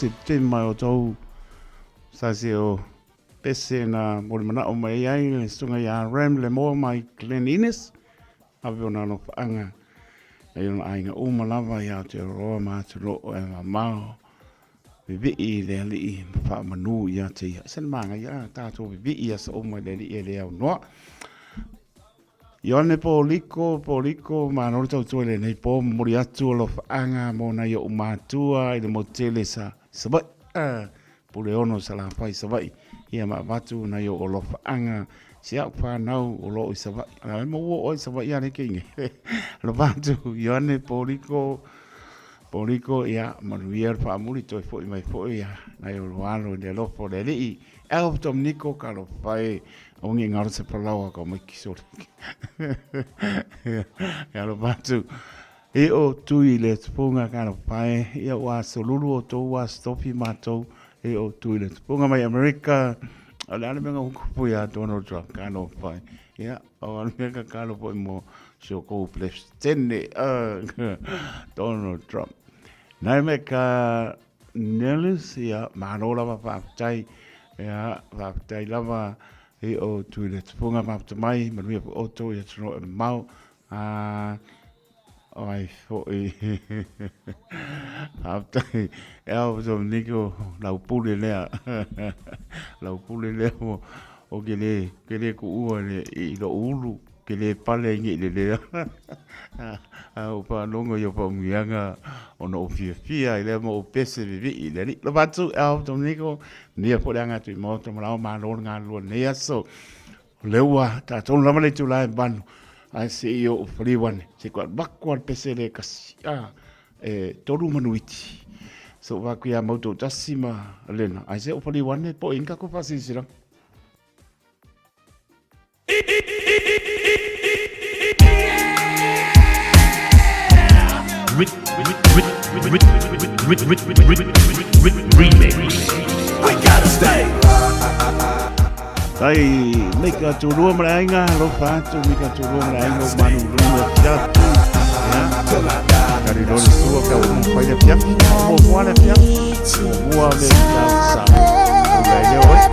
Setema o tou sasi o pese na molimanao mai ai le susuga ia Ram Lemoa mai Glen Innes, ave ona alofaaga nai ona aiga uma lava i Aotearoa ma atunuu e mamao, vivii i le Alii ma faamanu ia te ia. Ese le manaia a tatou vivii i aso uma i le Alii e le aunoa. Ioane Poliko, Poliko, malo le tautua i lenei po, momoli atu alofaaga mo nai ou matua i le motu tele sa Savaii, ah, Puleono Salafai Savaii, ia ma avatu nai ou alofaaga si au whanau o loo i Savaii. Ala mo ua oe Savaii ale ke inge. Alofa atu Ioane Poliko, Poliko, ia manuia le faamuli toe foi mai foi ia nai o lualo i le alofa o le Alii. Elf Dominico ka alofa e ongi ngaro se palaoa ka mai kisori. Ia alofa atu. E o tui le tupunga ka alofa e ia ua solulu o tou ua stofi matou e o tui le tupunga mai Amerika. O le ale mea kupu ia Donald Trump ka alofa e. Ia o ale mea ka ka alofa mo si o kou presidente Donald Trump. Nai me ka Nellis, ia, malo lava faafetai, ia, faafetai lava i o tui le tupunga mafata mai, manuia foi outou i atunuu e mamao, a, o ai foi, faafetai, e ao Dominiko, lau pule lea, lau pule lea, o ke le, ke le kuua i lou ulu, Ke le pale ai nei i le lea. A ua faalogo i o faamanuiaga ona ou fiafia ai lea ma ou pese vivii i le Alii. Alofa atu e ao Dominiko, manuia foi le aga atu i Maota ma Lao, malo le galulue i lenei aso. O lea ua tatou lava le itula e 8, ae se i ou faliu ane, se i toe alu atu lava le pese lea e tasi, a, e 3 manuiti. Se i ou vaai atu ia Mautoatasi ma Lena, ae se i ou faliu ane po o i ai ni tatou faasilasilaga. Tai mika tūrua ma le aiga, alofa atu mika tūrua ma le aiga o manu luna fiafi. Ya. Kari lore sua ka o mawhai le fiafi. Mo mua le fiafi. Mo mua le fiafi sa. O le leo e.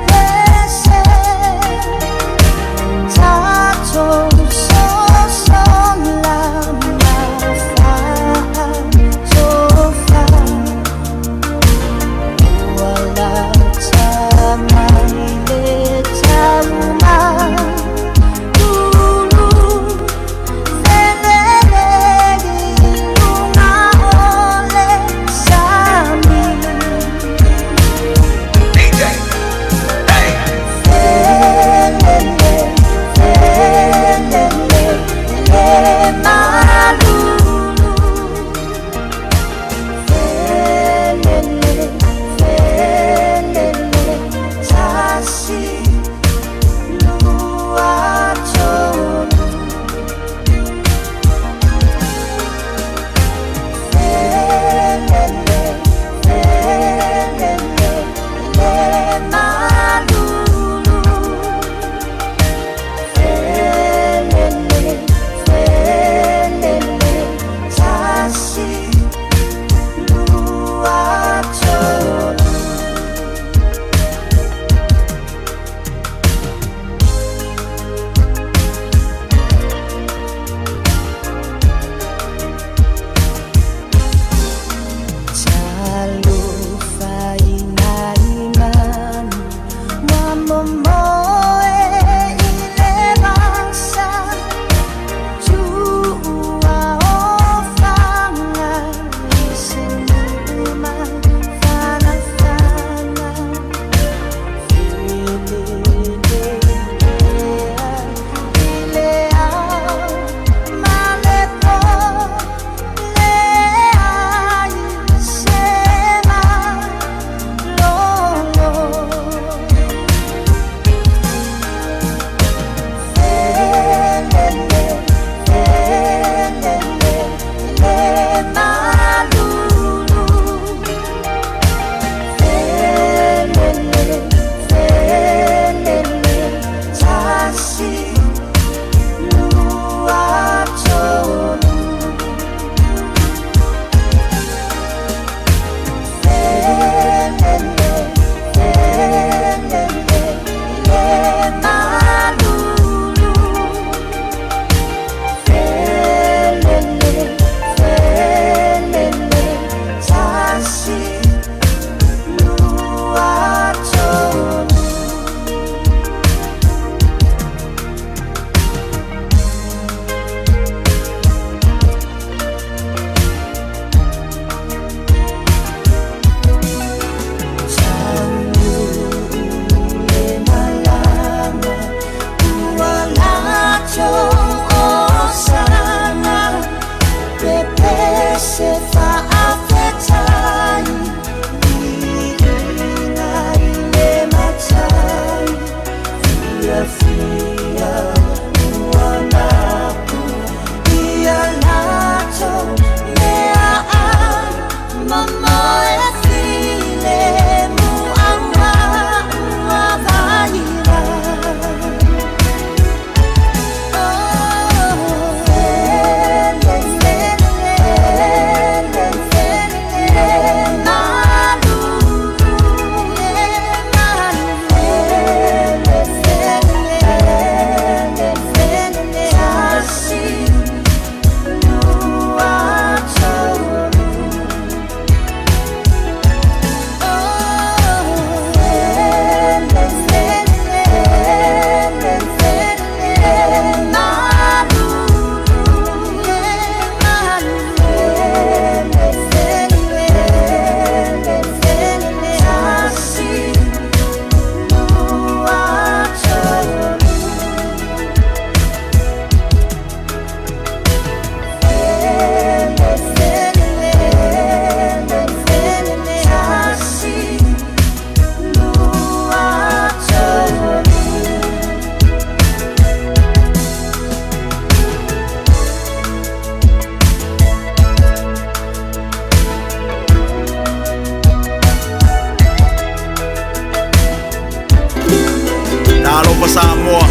Talofa Samoa,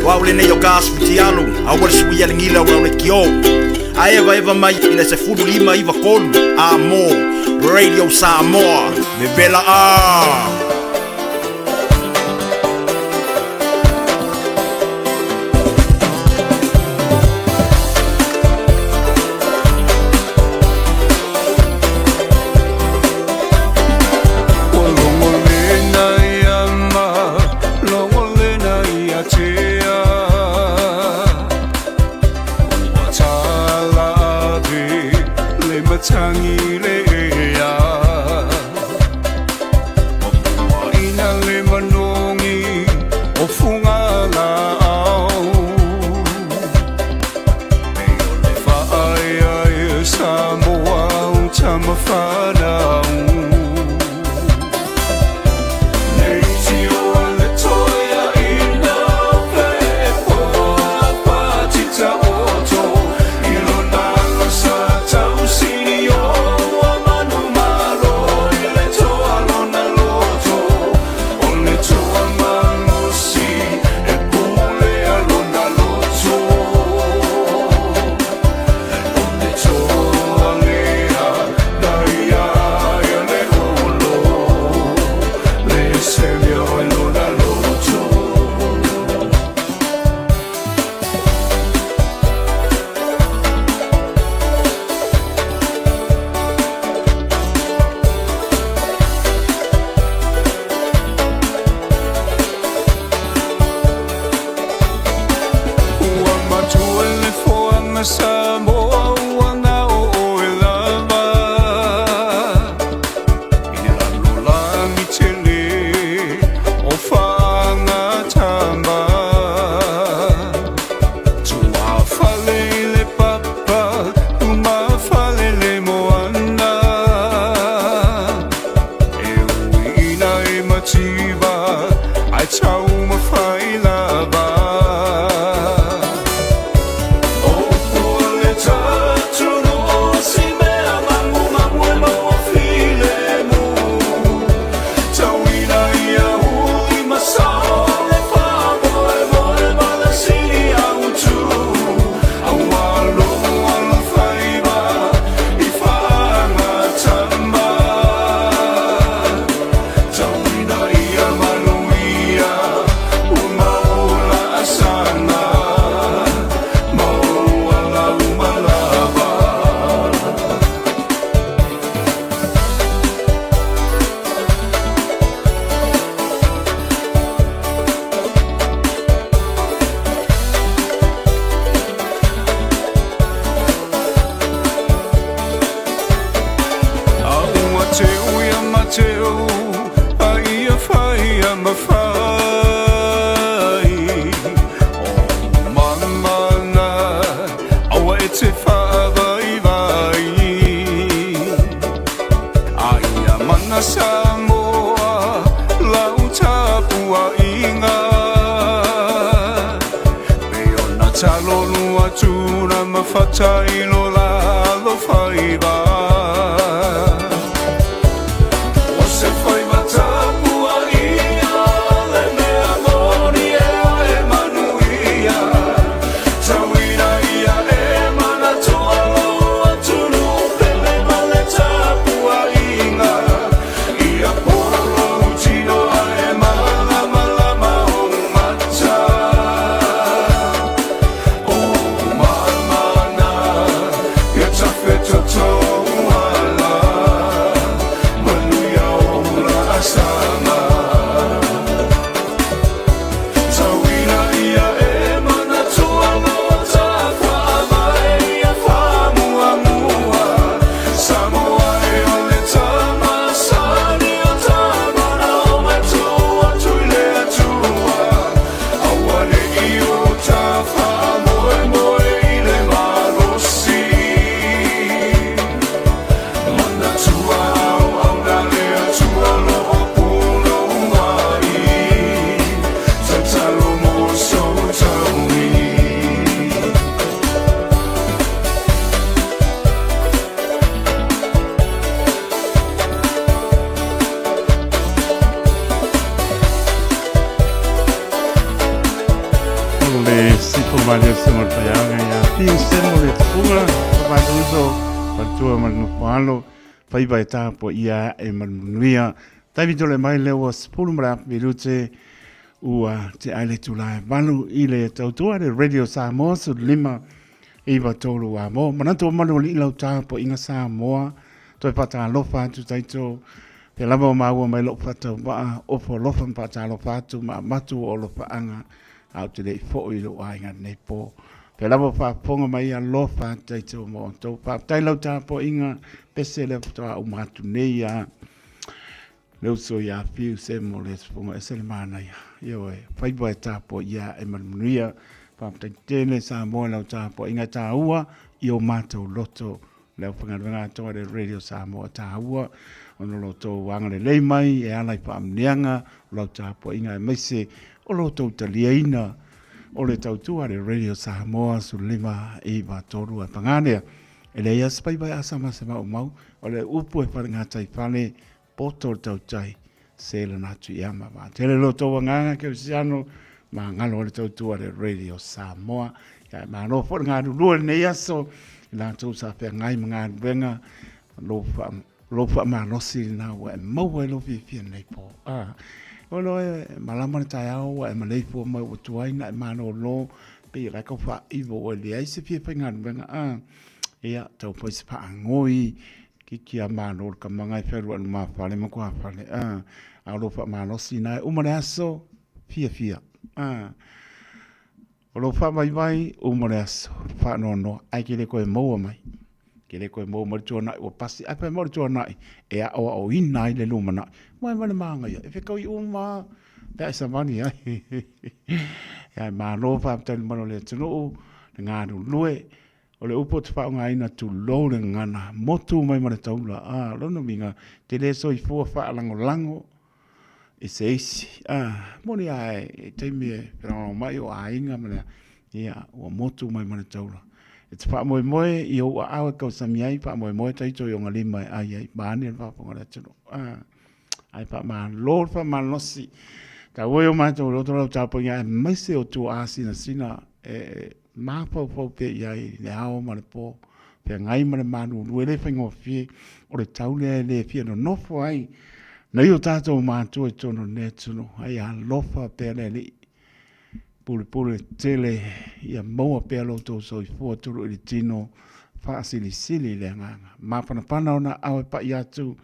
o au lenei o ka asu fitialu, aua le sui a le gila o le kio. A eva eva mai i le 15 93 a mo Radio Samoa, vevela a. Tau ma whai lava. O Tatalo lua tula ma fatailo la alofaiva. O se faiva tapuaia le mea moni ea e manuia. Tauina ia e manatua lou atunuu pele ma le tapuaiga. Ia polo tino ae malamalama ou mata. O mamana ia tafetoto ala. Manuia o laasaga. Tauina ia e manatua loa tafaavae ia faamuamua. Samoa e o le tama sani o tama na o matua atu i le Atua. Aua ne i o ta faamoemoe i le malosi. Manatua auauna le Atua lo o punou ai. Tatalo mo sou taui. O le sifo mai le susuga o le faiaoga ia Fiu Semo le tupuga o matou uso faletua ma le nofo alo faiva e tapo ia e manumanuia taimi tole mai lea ua 10 ma le afu minute ua te ai le tula e 8 i le tautua le Radio Samoa 15 9 3 a mo manatu o malu alii lau tapuaiga Samoa toe faatalofa atu taito pea lava o maua mai lou faatauvaa ofo alofa ma faatalofa atu ma amatu o alofaaga a ou te le i foi i lou aiga lenei po pea lava o faafofoga mai alofa atu taito mo outou faafetai lau tapuaiga pese lea faatoa uma atu nei a Le uso ia Fiu Semo le Fofoga Ese le manaia. Ioe, faiva e tapuaia e manumanuia. Faafetai tele Samoa i lau tapuaiga e taua i o matou loto. Le aufaigaluega atoa le Radio Samoa taua ona lo outou agalelei mai e ala i faamanuiaga o lau tapuaiga aemaise o lo outou taliaina o le tautua a le Radio Samoa 15 9 3 e pagā lea. E leai lava se faiva e asa ma se maumau, o le upu e falegataiFale poto le tautai, se lana atu i ama. Wa tele lo tou agaga kerisiano, ma galo le tautua le Radio Samoa. Ia e malo foi le galulue lenei aso, i latou sa feagai ma galuega, lou wha, lou faamalosi lena ua e maua i lou fiafia lenei po. Ah, o lo e malama le taeao ua e maleifua mai ua tuai na e malōlō, pei e la kau faaiwa ua leai se fia faigaluega. Ah, ia, tau fai se faangoi, Kiki a malo le kamaga e fealualu lumafale ma kuafale a a o lou faamalosi na e uma le aso fiafia a o lou faavaivai uma le aso faanoanoa ae ke le koe maua mai ke le koe maua mai le tuanai ua pasi ae fai mai o le tuanai e aoaoina ai le lumanai mai ma le magaia e fekaui uma pe a e savali ai ae malo faafetai le mamalu o le atunuu le galulue O le upu ou te faaaogaina tulou le gagana, motu mai ma le taula, ā, o lona uiga, te le soifua faalagolago i se isi, ā, moni lava i taimi e felagolagomai o aiga ma le, ia, ua motu mai ma le taula. E te faamoemoe i ou aao e tausami ai, faamoemoe taito i ona lima e ai ai, vaeane le faafofoga a le atunuu, ā, ae faamalo le faamalosi. Taua e o matou loto lau tapuaiga aemaise o tuaa sinasina e mafaufau pea i ai i le ao ma le po, feagai ma le malulu, e le faigofie, o le tau lea e le fia nonofo ai nai o tatou matua i totonu o lenei atunuu, ai alofa pea le Alii, pulepule tele ia maua pea lo outou soifua tulu i le tino, faasilisili le agaga. Mafanafana ona ao e pai atu,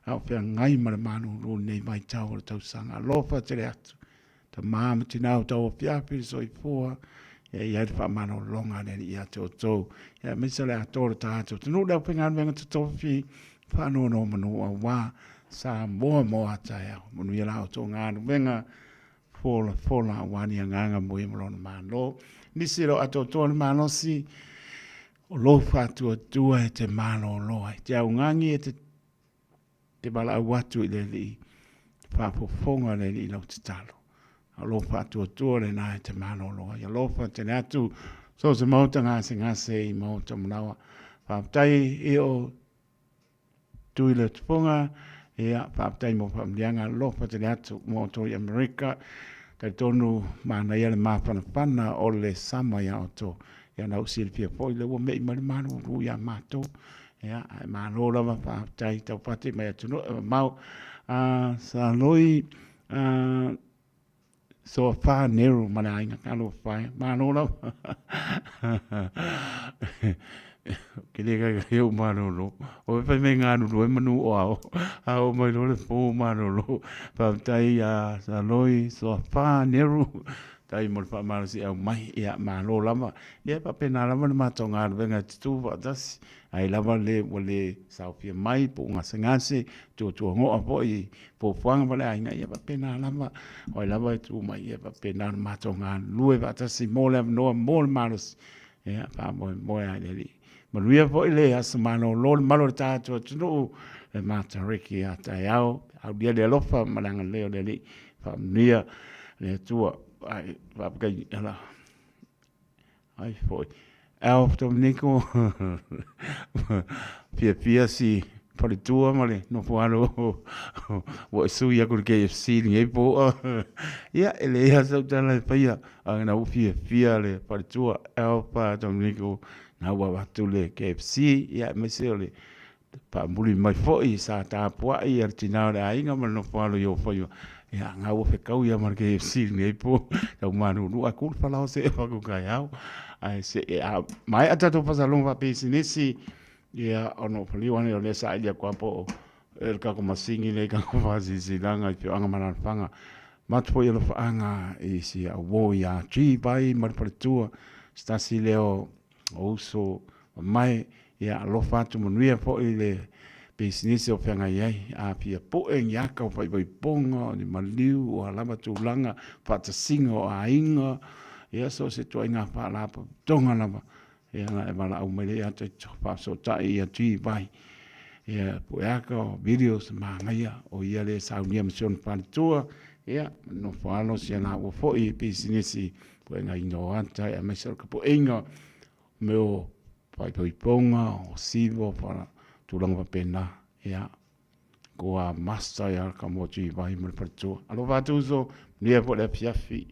a o feagai ma le malulu i lenei vaitau o le tausaga. Alofa tele atu. Tama ma tina o tau afiafi le soifua, ia i ai le faamalologa a le Alii ia te outou. Ia aemaise le atoa o le tatou atunuu le aufaigaluega totofi, faanonomanu aua Samoa mo a taeao. Manuia la outou galuega folafola aua ni agaga mo ia ma lona Malo. Nisi e le o atoatoa le malosi, o lou faatuatua e te malolo ai. Te augani e te te valaau atu i le Alii, faafofoga le Alii i lau tatalo. A o lou faatuatua lena e te malolo ai. Alofa tele atu. So se maota gasegase i maota manawa. Faafetai i o Tui le Tupunga, ia, faafetai mo faamanuiaga alofa tele atu mo outou i Amerika. Talitonu manaia le mafanafana o le sama ia outou. Ia na ou silafia foi lea ua me'i mai le malulu ia matou. Ia, ae malo lava faafetai taupati mai atunuu e mamao. Saloi, Soafa Nero ma le aiga talofa e. Malo lava. Ke le kai kai o malolo. O e fai mai ngā nulu e manu o ao. A o mai lo le pō malolo. Faafetai a Saloi Soafa Nero. Tai mo le whaamalosi au mai. Ia, malo lava. Ia, faapena lava le matou galuega e tutū faatasi. Ai lava le ua le saofia mai po o gasegase, tuatuagoa foi i fuafuaga ma le aiga, ia faapena lava, o ai lava e tu mai, ia faapena le matou galulue faatasi mo le avanoa, mo le malosi, ia faamoemoe lava i le Alii. Manuia foi le aso malolo, le malu o le tatou atunuu, le Matariki a taeao, aulia le alofa ma le agalelei o le Alii, faamanuia le Atua. Ai, faafetai, ala. Ai foi. Alf Dominico fiafia si faletua ma le nofo alo ua e sui aku i le KFC lenei po. Ia, e leai lava sau tala e faia, a na ua fiafia le faletua Alf Dominico na ua avatu le KFC, ia aemaise o le Faamuli mai foi sa tapuai a le tina o le aiga ma le nofo alo i Ofaiva. Ia, ngā ua whekau ia ma le KFC lenei po, tau mānunu a kulu whalao se e whaku kai au. Ai se e a, mai a tātou pasalonga wha pisinisi, ia, ono whaliu ane o lea sa ilia kua po e le kako masingi nei kako whasisilanga i whioanga manalwhanga. Matu foi alofaanga i si au wō i a G vai ma le faletua, se tasi leo o uso mamae, ia alofa atu manuia foi le pisinisi o feagai ai, a fia poe ni aka o faivaipoga, o ni maliu, o a lava tulaga, faatasiga o aiga, ia so o se ituaiga faalapotopotoga lava, ia na e valaau mai lea ia te faafesootai ia tui vai. Ia pueaka o videos manaia o ia lea e saunia ma si ona faletua, ia nofo alo si a laua foi pisinisi Puega ina o ata e aemaise o le kapuaiga mea o faaipoipoga, o siva, o whara, tulaga faapena. Ia, ko a master ia ka mo tui vai mo le faletua. Alofa atu uso, manuia foi le afiafi.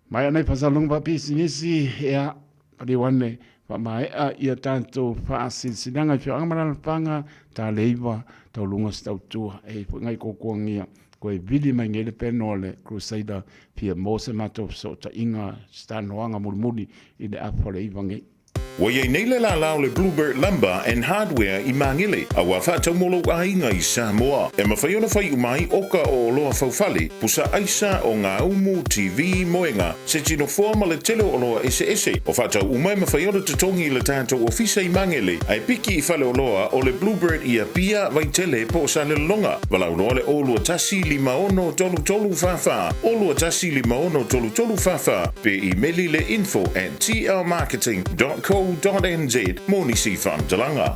Mai anei fasalonga faapisinisi, ia, paliu ane, faamaea ia tatou faasilasilaga i feoaga ma lalafaga, taleiva, tauluga se tautua, e foi ngai kokoagia. Koe vili mai nei le peno a le Crusader fia mo se matou fesootaiga se talanoaga mulimuli i le afa o le iva nei. Ua i ai nei le lālā o le Bluebird Lumber and Hardware i Māngele, a ua faatau mo lou aiga i Samoa. E mafai ona fai uma ai oka o oloa faufale, pusa aisa, o ngā umu, TV, moenga, se tino foa ma le tele o oloa eseese. O faatau uma e mafai ona totogi i le tatou ofisa i Māngele, ae piki i faleoloa o le Bluebird i Apia, Vaitele po o Salelologa. Valaau loa le 021 56 33 44, 021 56 33 44, pe imeli le info at tlmarketing dot co dot nz mo nisi faamatalaga.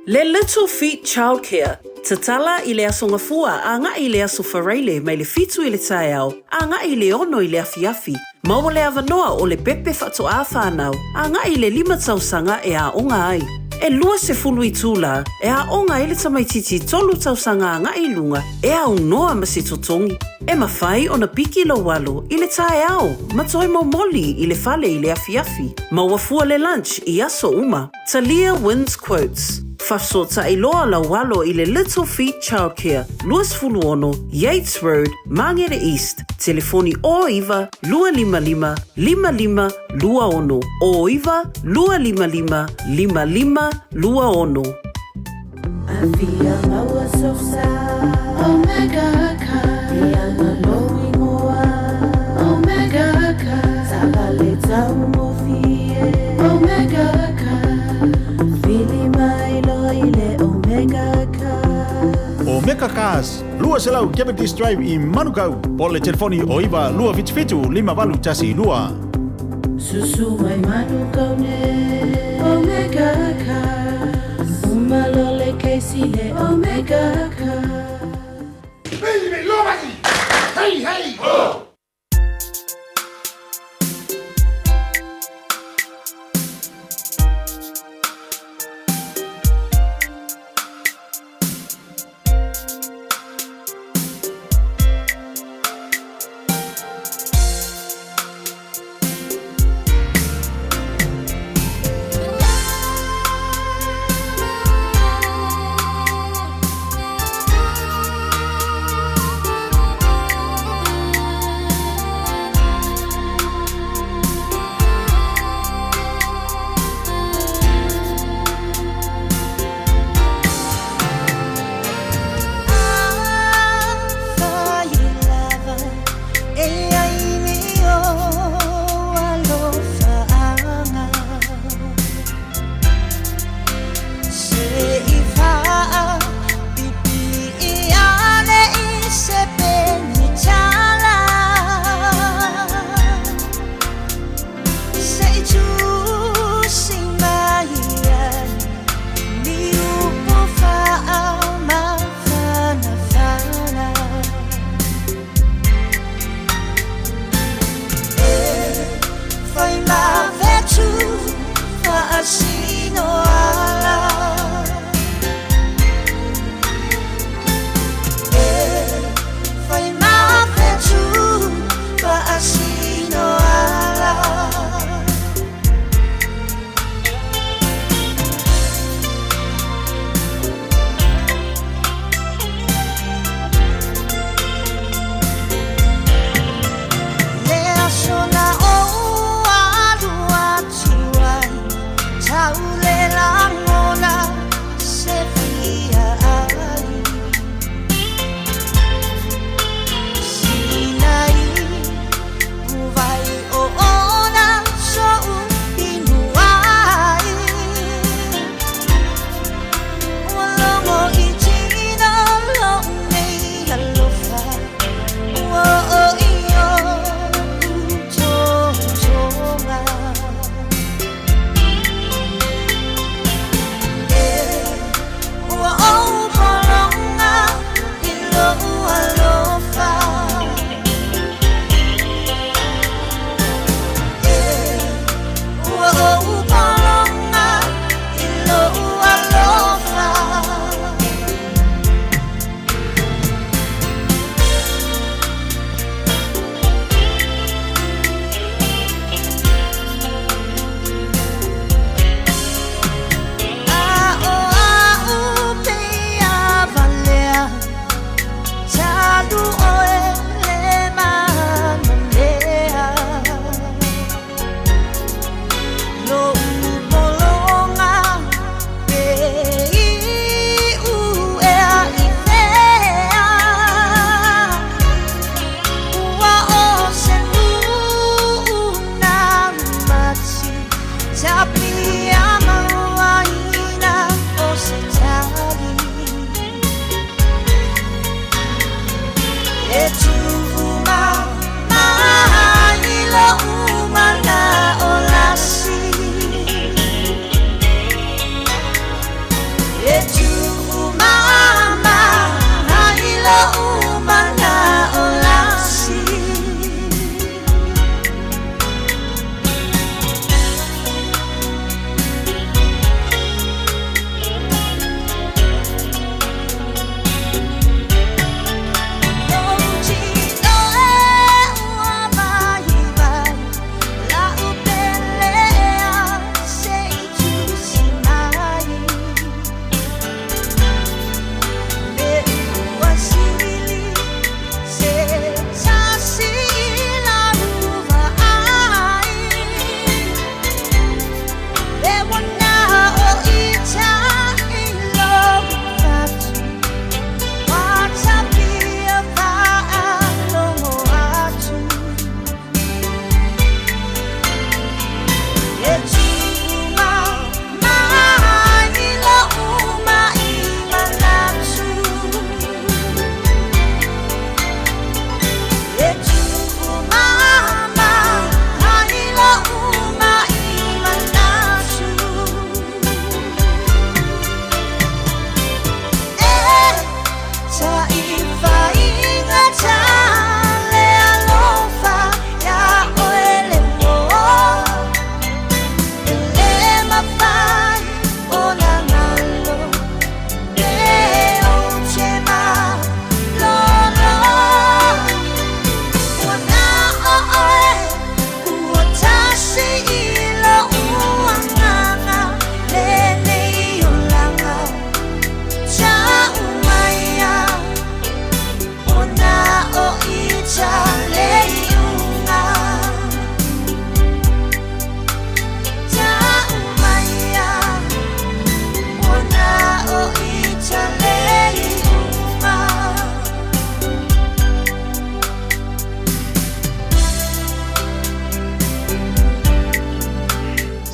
Le Little Feet Childcare, Tatala i le Aso Gafua agai i le Aso Faraile mai le 7 i le taeao agai i le 6 i le afiafi, Maua le avanoa o le pepe faatoā whānau agai i le 5 tausaga e aoga ai. E 20 itulā e aoga ai le tamaitiiti 3 tausaga agai i luga e aunoa ma se totogi. E mawhai ona piki lou alo i le taeao ma toe momoli i le fale i le afiafi. Maua fua le lunch i aso uma. Talia wins quotes. Whafesootai loa lau alo i le Little Feet Childcare, 26 Yates Road, Mangere East, telefoni 09 255 5526, 09 255 5526. Afia maua sosa Omega Car Iana lou ingoa Omega Car Taavale taugofie Omega Car Vili mai loa i le Omega Car. Omega Cars, 200 Cavendish Drive i Manukau, po o le telefoni o 9 277 5812. Susu mai Manukau nei Omega Cars Uma loa le kesi le Omega Cars.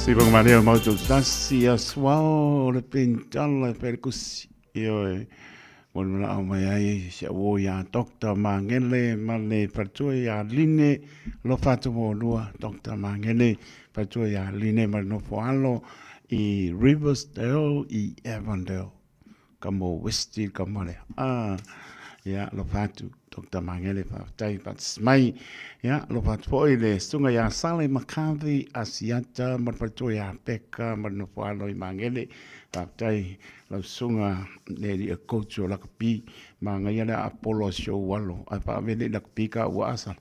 Siva Maria Mautu Tasi Asuao o le Pintala e Pelekusi. Ioe, mo le manao mai ai si au o ia Dr. Mangele ma le faletua ia Line, alofa atu mo lua Dr. Mangele, faletua ia Line ma le nofo alo i Riversdale i Avondale. Ka mo Westie ka mo le. Ah, ia, alofa atu Dr. Mangele, faafetai faatasi mai. Ia, alofa atu foi le susuga ia Sale McCarthy Asiata ma le faletua ia Peka ma le nofo alo i Mangele. Faafetai lau susuga le alii coach o lakapi, manaia le Apollo a si ou alo, ae faavele i lakapi ka ua asa.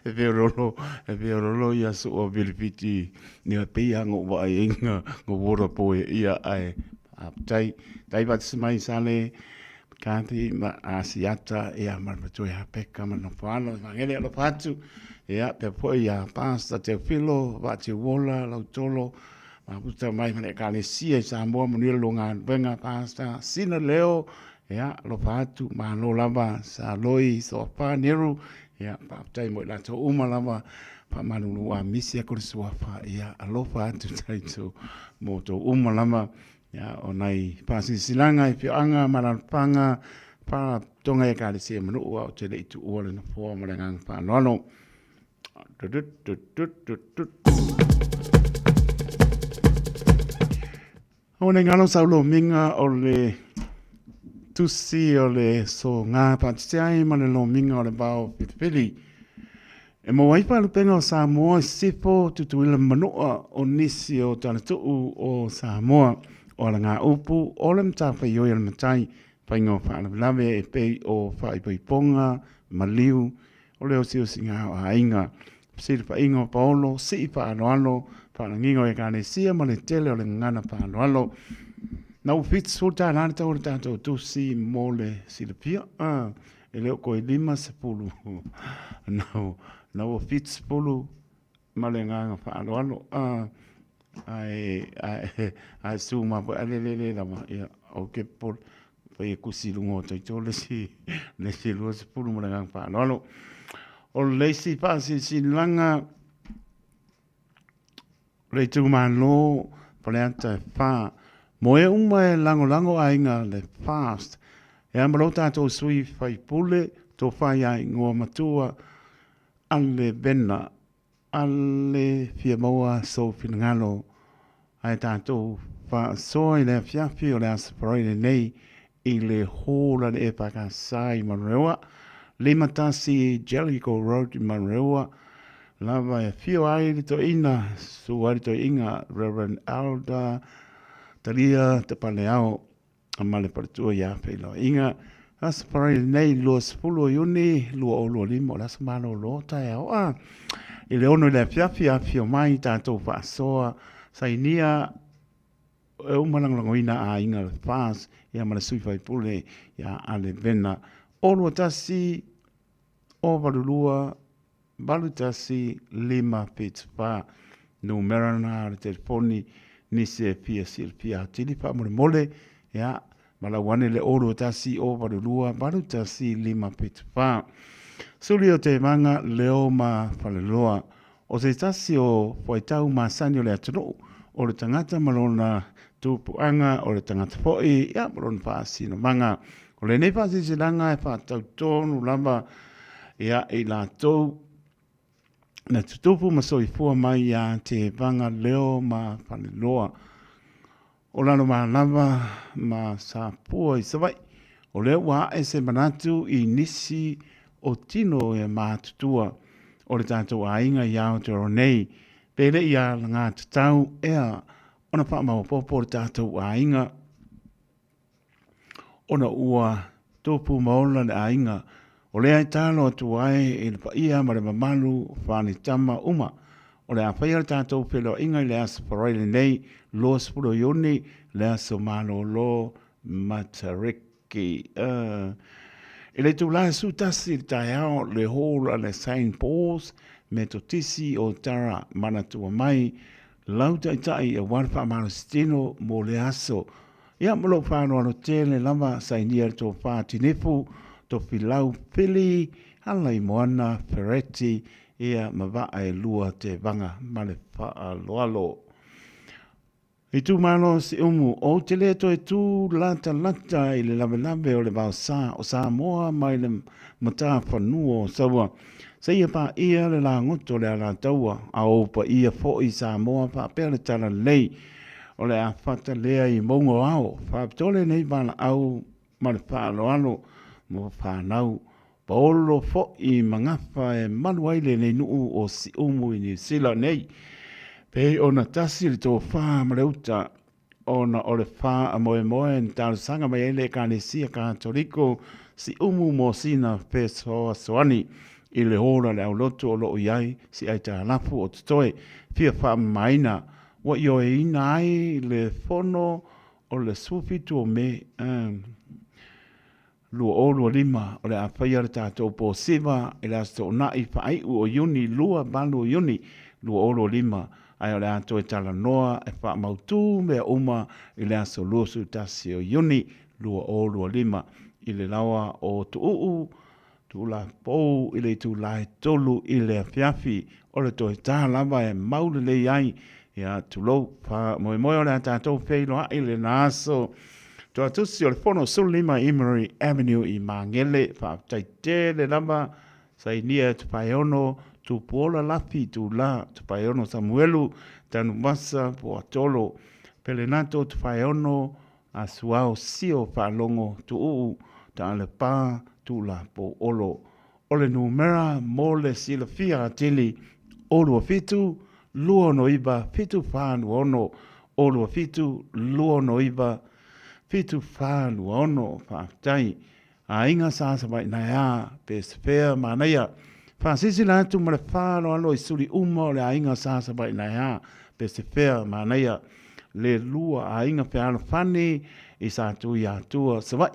E feololo, e feololo ia sua vilifiti, ia pei lava na ou vaai ai na water boy ia ae faafetai. Tai faatasi mai Sale McCarthy ma Asiata ia ma le matua ia Peka ma le nofo alo, Evangeli alofa atu. Ia pea foi ia Pastor Teofilo, Vaateuola, Lautolo, Mafuta mai ma le Ekalesia i Samoa, manuia le lua galuega, Pastor Sina Leo, ia, alofa atu, malo lava, Saloi, Soafa, Neru, ia, faafetai mo i latou uma lava, faamalulu a misi aku le suafa, ia, alofa atu tatou mo outou uma lava, ia, o nai faasilasilaga i afioaga ma alaalafaga, faalapotopotoga i Ekalesia ma nuu, a ou te le i tuua le nofoa ma le agaga faaaloalo. O nei ngalo sau lomiga o le tusi o le soga faatiti ai ma le lomiga o le vao filifili. E maua ai faalupega o Samoa i sisifo, Tutuila ma Manua o nisi o talatuu o Samoa. O alagaupu o le matafaioi a le matai, faiga o faalavelave e pei o faaipoipoga, maliu, o le osiosiga o aiga, fesilafaiga o paolo, sii faaaloalo, faalagiga o Ekalesia ma le tele o le gagana faaaloalo. Na ua $70 le tau o le tatou tusi mo le silafia, e le o toe 50, na ua 70 ma le agaga faaaloalo. Ae, ae, ae su ma foi, ae le, le, le lava, ia, ou te popole, fai e kusi i luga o taito le isi, le isi 20 ma le agaga faaaloalo. O le isi faasilasilaga, o le itumalo Faleata e 4, mo e uma e lagolago aiga le FAST, e a ma lo tatou sui faipule, tofa ia igoa matua, a le Vena A le fia maua sou finagalo ae tatou faasoa i le afiafi o le Aso Faraile nei i le Hall a le EFKS i Manurewa, 51 Jellicoe Road i Manurewa, lava e afio ai le toeaina, susu ai le toeaina Reverend Elder Talia Tapaleao. ma le faletua ia Feiloaiga. Aso Faraile nei 20 o Iuni 2025 o le aso malolo taeao a i le 6 i le afiafi afifio mai tatou faasoa sainia e uma lagolagoina aiga le FAS ia ma le sui faipule ia Ale Vena 021 082 81 574 Numera na o le telefoni nisi e fia silafia atili faamolemole ia malau ane le 021 082 81 574 Suli o Tevaga Leo ma Faleloa O se tasi o fuaitau masani o le atunuu, o le tagata ma lona tupuaga, o le tagata foi ia ma lona faasinomaga. O lenei faasilasilaga e faatatau tonu lava ia i latou na tutupu ma soifua mai ia Tevaga Leo ma Faleloa. O Lalomalava ma Sapua i Savaii. O lea ua ae se manatu i nisi o tino e matutua o le tatou aiga i Aotearoa nei, pe le i alagatatau ea ona faamaopoopo le tatou aiga ona ua tupu ma ola le aiga. O lea e talo atu ai i le paia ma le mamalu o Fanitama uma. O le a faia le tatou feiloaiga i le Aso Faraile nei, 20 o Iuni, le aso malolo Matariki. I le itula e 11 i le taeao, le Hall a le Saint Paul's, Metotisi o Tara manatua mai lau taitai aua le faamalositino mo le aso. Ia, ma lou faaaloalo tele lava, sainia le tofa Tinefu, Tofilau Fili, Alaimoana Fereti. ia ma vaa e lua tevaga ma le faaaloalo. Itumalo Siumu, ou te le toe tū latalata i le lavelave o le vaosa o Samoa mai le matafanua o Saua, seia paia le lagoto o le Alataua, a o ou paia foi Samoa faapea le Talalelei o le afata lea i mauga o ao, faapitoa lenei valaau ma le faaaloalo mo fanau paolo foi ma gafa e malu ai lenei nuu o Siumu i Niu Sila nei. Pei ona tasi le tofa ma le uta ona o le faamoemoe na talosaga mai ai le Ekalesia Katoliko Siumu mo sina fesoasoani i le ola le aulotu o lo o i ai si aitalafu o totoe fia faamamaina ua ioeina ai le fono o le 17 o Me 2025, o le a faia le tatou po siva i le Aso Toonai faaiu o Iuni 28 o Iuni 2025, ae o le a toe talanoa e faamautu mea uma i le aso 21 o Iuni 2025 i le laoa o Tuuu Tulapou i le itula e 3 i le afiafi. O le toe ta lava e mau lelei ai, ia tulou, faamoemoe o le a tatou feiloai i lena aso. Tuatusi o le Fono 15 Emery Avenue i Magele. Faafetai tele lava Sainia Tupaeono, Tupuola Lafi Tula, Tupaeono Samuelu, Tanuvasa Puatolo, Pelenato Tupaeono, Asuao Sio Faalogo Tuuu Taalepa Tuulapo Olo. O le numera mo le silafia atili, 27 269 7426, 27 269 7426. Faafetai. Aiga sa Savaii naea, pe se fea manaia. Faasilasila atu ma le faaaloalo i suli uma o le aiga sa Savaii naea, pe se fea manaia. Le lua aiga fealofani i Satuiatua, Savaii.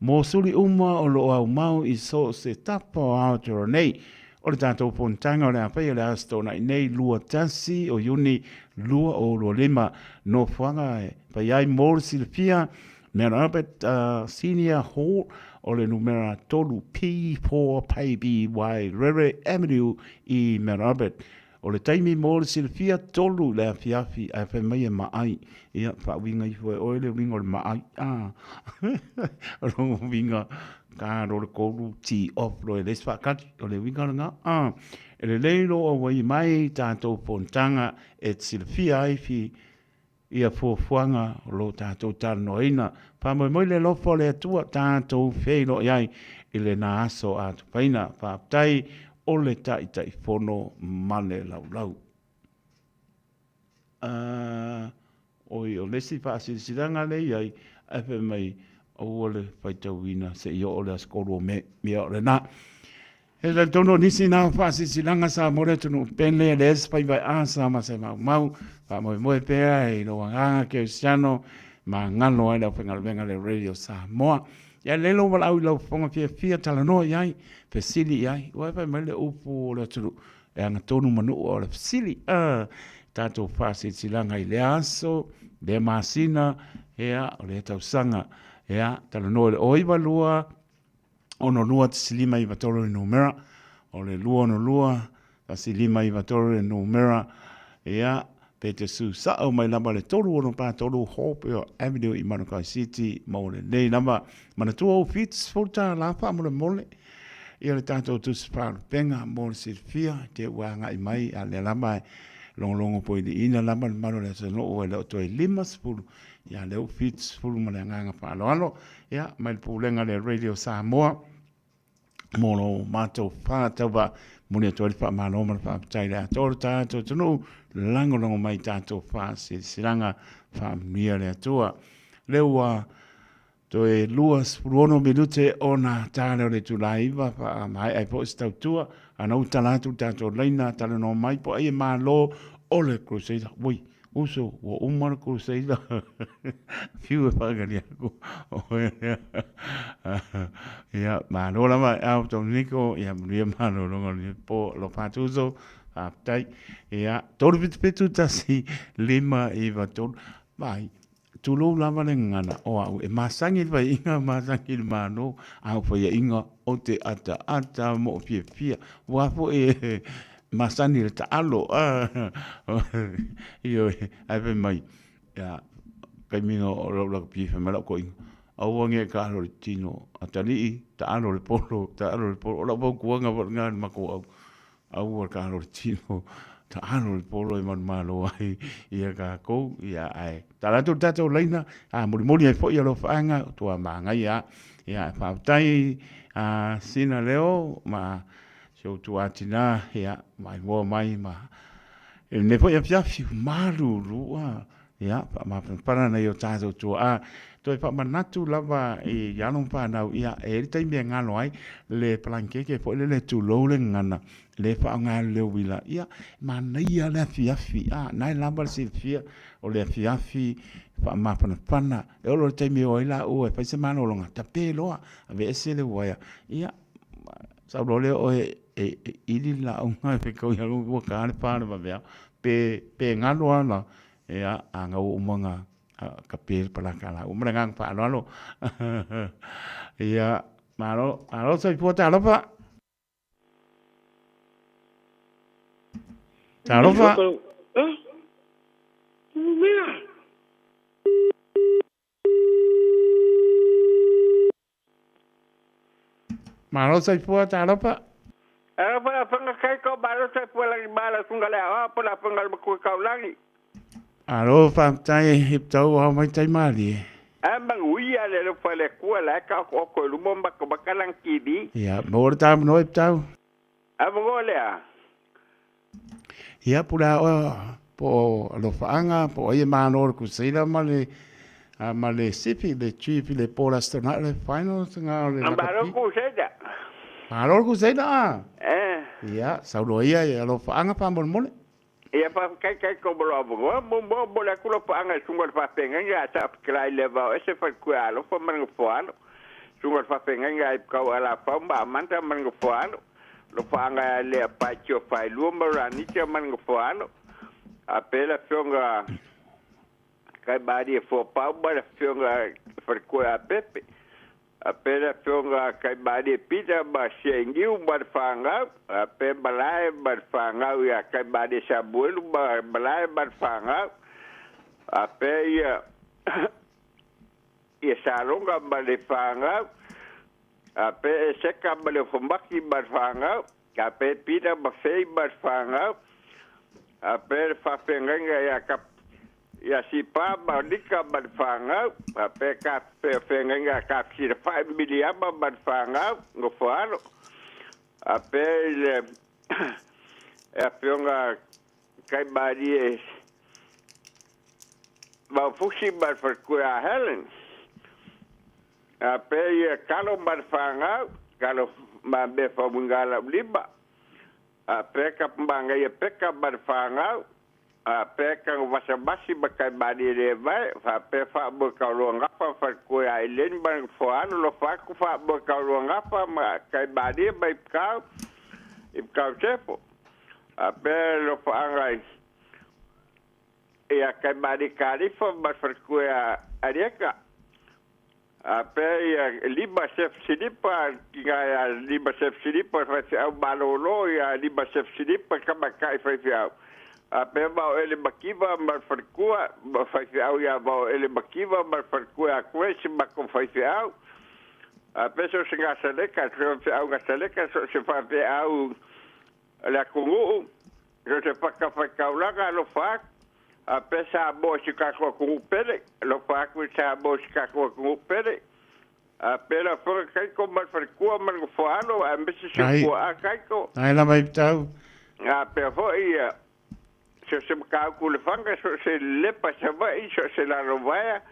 Mo suli uma o lo o aumau i so o se tapa o Aotearoa nei. O le tatou fonotaga o le a faia i le Aso Toonai nei 21 o Iuni 2025, nofoaga e fai ai mo le silafia Mount Albert Senior Hall o le numera 3 P4 Paby Wairere Avenue i Mount Albert. O le taimi mo le silafia, 3 i le afiafi, ae fai mai e maai. Ia, faauiga ifo e oe le uiga o le maai. Ah, o le uiga, ka lo le kolu, tee off loa e leai se faakali. O le uiga lena. Ah, e lelei lou auai mai i tatou fonotaga e te silafia ai fi ia fuafuaga o lo tatou talanoaina. Faamoemoe le alofa o le Atua tatou feiloai ai i lena aso atupaina. Faafetai o le Taitaifono ma le laulau. Uh, oi, o le isi faasilasilaga lea i ai, ae fai mai, aua le faitauina se i oo le aso 3 o Me. Ia, o lena. E talitonu o nisi na faasilasilaga sa mo le atunuu pele le es faiva e asa ma se maumau, faamoemoe pea i lou agaga kerisiano magalo ai le aufaigaluega le Radio Samoa. Ia lelei lou valaau i lau fofoga fiafia talanoa i ai, fesili i ai, ua fai mai le upu o le atunuu, e agatonu ma nuu o le fesili. Tatou faasilasilaga i lea aso, lea masina, ia, o lea tausaga, ia, talanoa i le 092 62 593 le numera, o le 262 593 le numera, ia, pe te susao mai lava le 363 Hopewell Avenue i Manukau City, maua lelei lava. Manatua ou $70 faamolemole, ia le tatou tusi faalupega mo le silafia, te ua agai mai, a lea lava e logologo poiliina lava le malu o le atunuu e le o toe 50, ia lea ua 70 ma le agaga faaaloalo. Ia, mai le pulega le Radio Samoa mo lo matou faatauvaa. Momoli atu ai le faamalo ma le faafetai i le atoa o le tatou atunuu, lagolago mai i tatou faasilasilaga. Faamanuia le Atua. Lea ua toe 26 minute ona ta lea o le itula e 9, faamaea ai foi se tautua. A na ua tala atu le tatou laina, talanoa mai po o ai e malo o le Crusader. Ui, Uso, ua uma le Crusader. Fiu e faagalia aku. Ia, malo lava e au Dominiko, ia manuia malologa o lenei po. Alofa atu uso, faafetai. Ia, 377 1 5 9 3. Vai, tulou lava le gagana o au e masani i le faiaina, masani i le malo, a o faiaina o te ataata mo fiafia. Ua foi e... masani i le taalo, ioe, ae fai mai, ia, taimi na o lau lakapi fai mai lau toeaina, aua ne i taalo i le tino, atalii, taalo i le polo, taalo i le polo. O lau fautuaga foi lena i le matou au, aua le taalo i le tino, taalo i le polo e manumalo ai ia tatou, ia ae tala atu le tatou laina, a molimoli ai foi alofaaga, ua manaia lava. Ia ae faafetai a Sina Leo ma si ou tuatina, ia, maimoa mai ma i lenei foi afiafi malulu a, ia, faamafanafana nai o tatou tuaa. Toe faamanatu lava i alo ma fanau, ia, e i ai le taimi e galo ai le palangekeke foi lele tulou le gagana, le faaaoga e le uila, ia, manaia le afiafi, a, na e lava le silafia o le afiafi faamafanafana. E oo loa i le taimi e o ai laua e fai se malologa, tape loa, aveese le uaea, ia, Sau loa lea oe e ili le lauga e fetau ia ua ta le pa o le vaveao. Pe, pe galo lava la, ia, a na ua uma ona tape le palaka a laua. Ma le agaga faaaloalo. Ia, malo, malo soifua talofa. Talofa. Eh? Mea. Malo soifua talofa. Alofa la fanga kai ko malo soifua lagi mala sunga le awa po la fanga le makua kaulagi. Alo faafetai e tau ao mai tai malie. A manuia le alofa le Akua la e ka oko oko i luma ma ka makalang TV. Ia, maua le tāmanoa e tau. A magoa lea. Ia, pule a oe po o alofaaga, po o ai e malo le Crusader ma le ma le Sipi, le Chief i le Paul Aston le final nga o le Malo Crusader. Malo le Crusader a. Eh. Ia, sauloa ia i alofaaga faamolemole. Ia faafetai kai ko mo lo avanoa mo mo mo le atu lofaaga i susuga i le faafeagaiga a sa apikilai le vao ese falekua alofa ma le nofoalo. Susuga i le faafeagaiga a Ipukau Alafau ma Amanda ma le nofoalo. Lofaaga e le apai tio failua ma Ranita ma le nofoalo. A pe le afioga kai malie Fuapau ma le afioga falekua a Pepe. A pe le afioga kai malie Pita ma Siainiu ma le fanau, a pe Malae ma le fanau ia kai malie Samuelu ma Malae ma le fanau, a pe ia ia Saloga ma le fanau, a pe Eseka ma le Ofomaki ma le fanau, a pe Pita ma Fei ma le fanau, a pe le faafeagaiga ia Kap Ia Sipa ma Nika ma le fanau, a pe ka feagaiga a Kapisilafai ma Miliama ma le fanau, Nofoalo, a pe i le e afioga Kaimalie Maufusi ma le faletua ia Helen, a pe ia Kalo ma le fanau, Kalo ma mea faauiga laulima, a pe ka manaia peka ma le fanau, A pea ka vasamasi ma kai malele mai, faapea faamoe kaoloa gafa falekue a Eleni ma le foano lofa atu faamoe kaoloa gafa ma kai malie mai Ipukau, Ipukau Sefo. A pea le lofaaga i ia kai malie Kalifa ma le falekue a Alieka. A pea ia Lima Sef Silipa, tiga ia Lima Sef Silipa faifeau malolo ia Lima Sef Silipa tamaitai faifeau. A pea Vaoele Makiva ma le falekua, ma faifeau ia Vaoele Makiva ma le falekua ia Grace ma ko faifeau. A pea so se gasaleka, so se feau gasaleka, so se faifeau le atunuu, so se fatafaitaulaga alofa atu. A pe Samoa si tatou atunuu pele, alofa atu i Samoa si tatou atunuu pele. A pe la fora taito ma le faletua ma le nofoaalo, aemaise si Ai. puaa taito. Ai lava i tau. A pea foi ia, so se mataupu i Lefaga, so se Lepa Savaii, so se Lalovaea,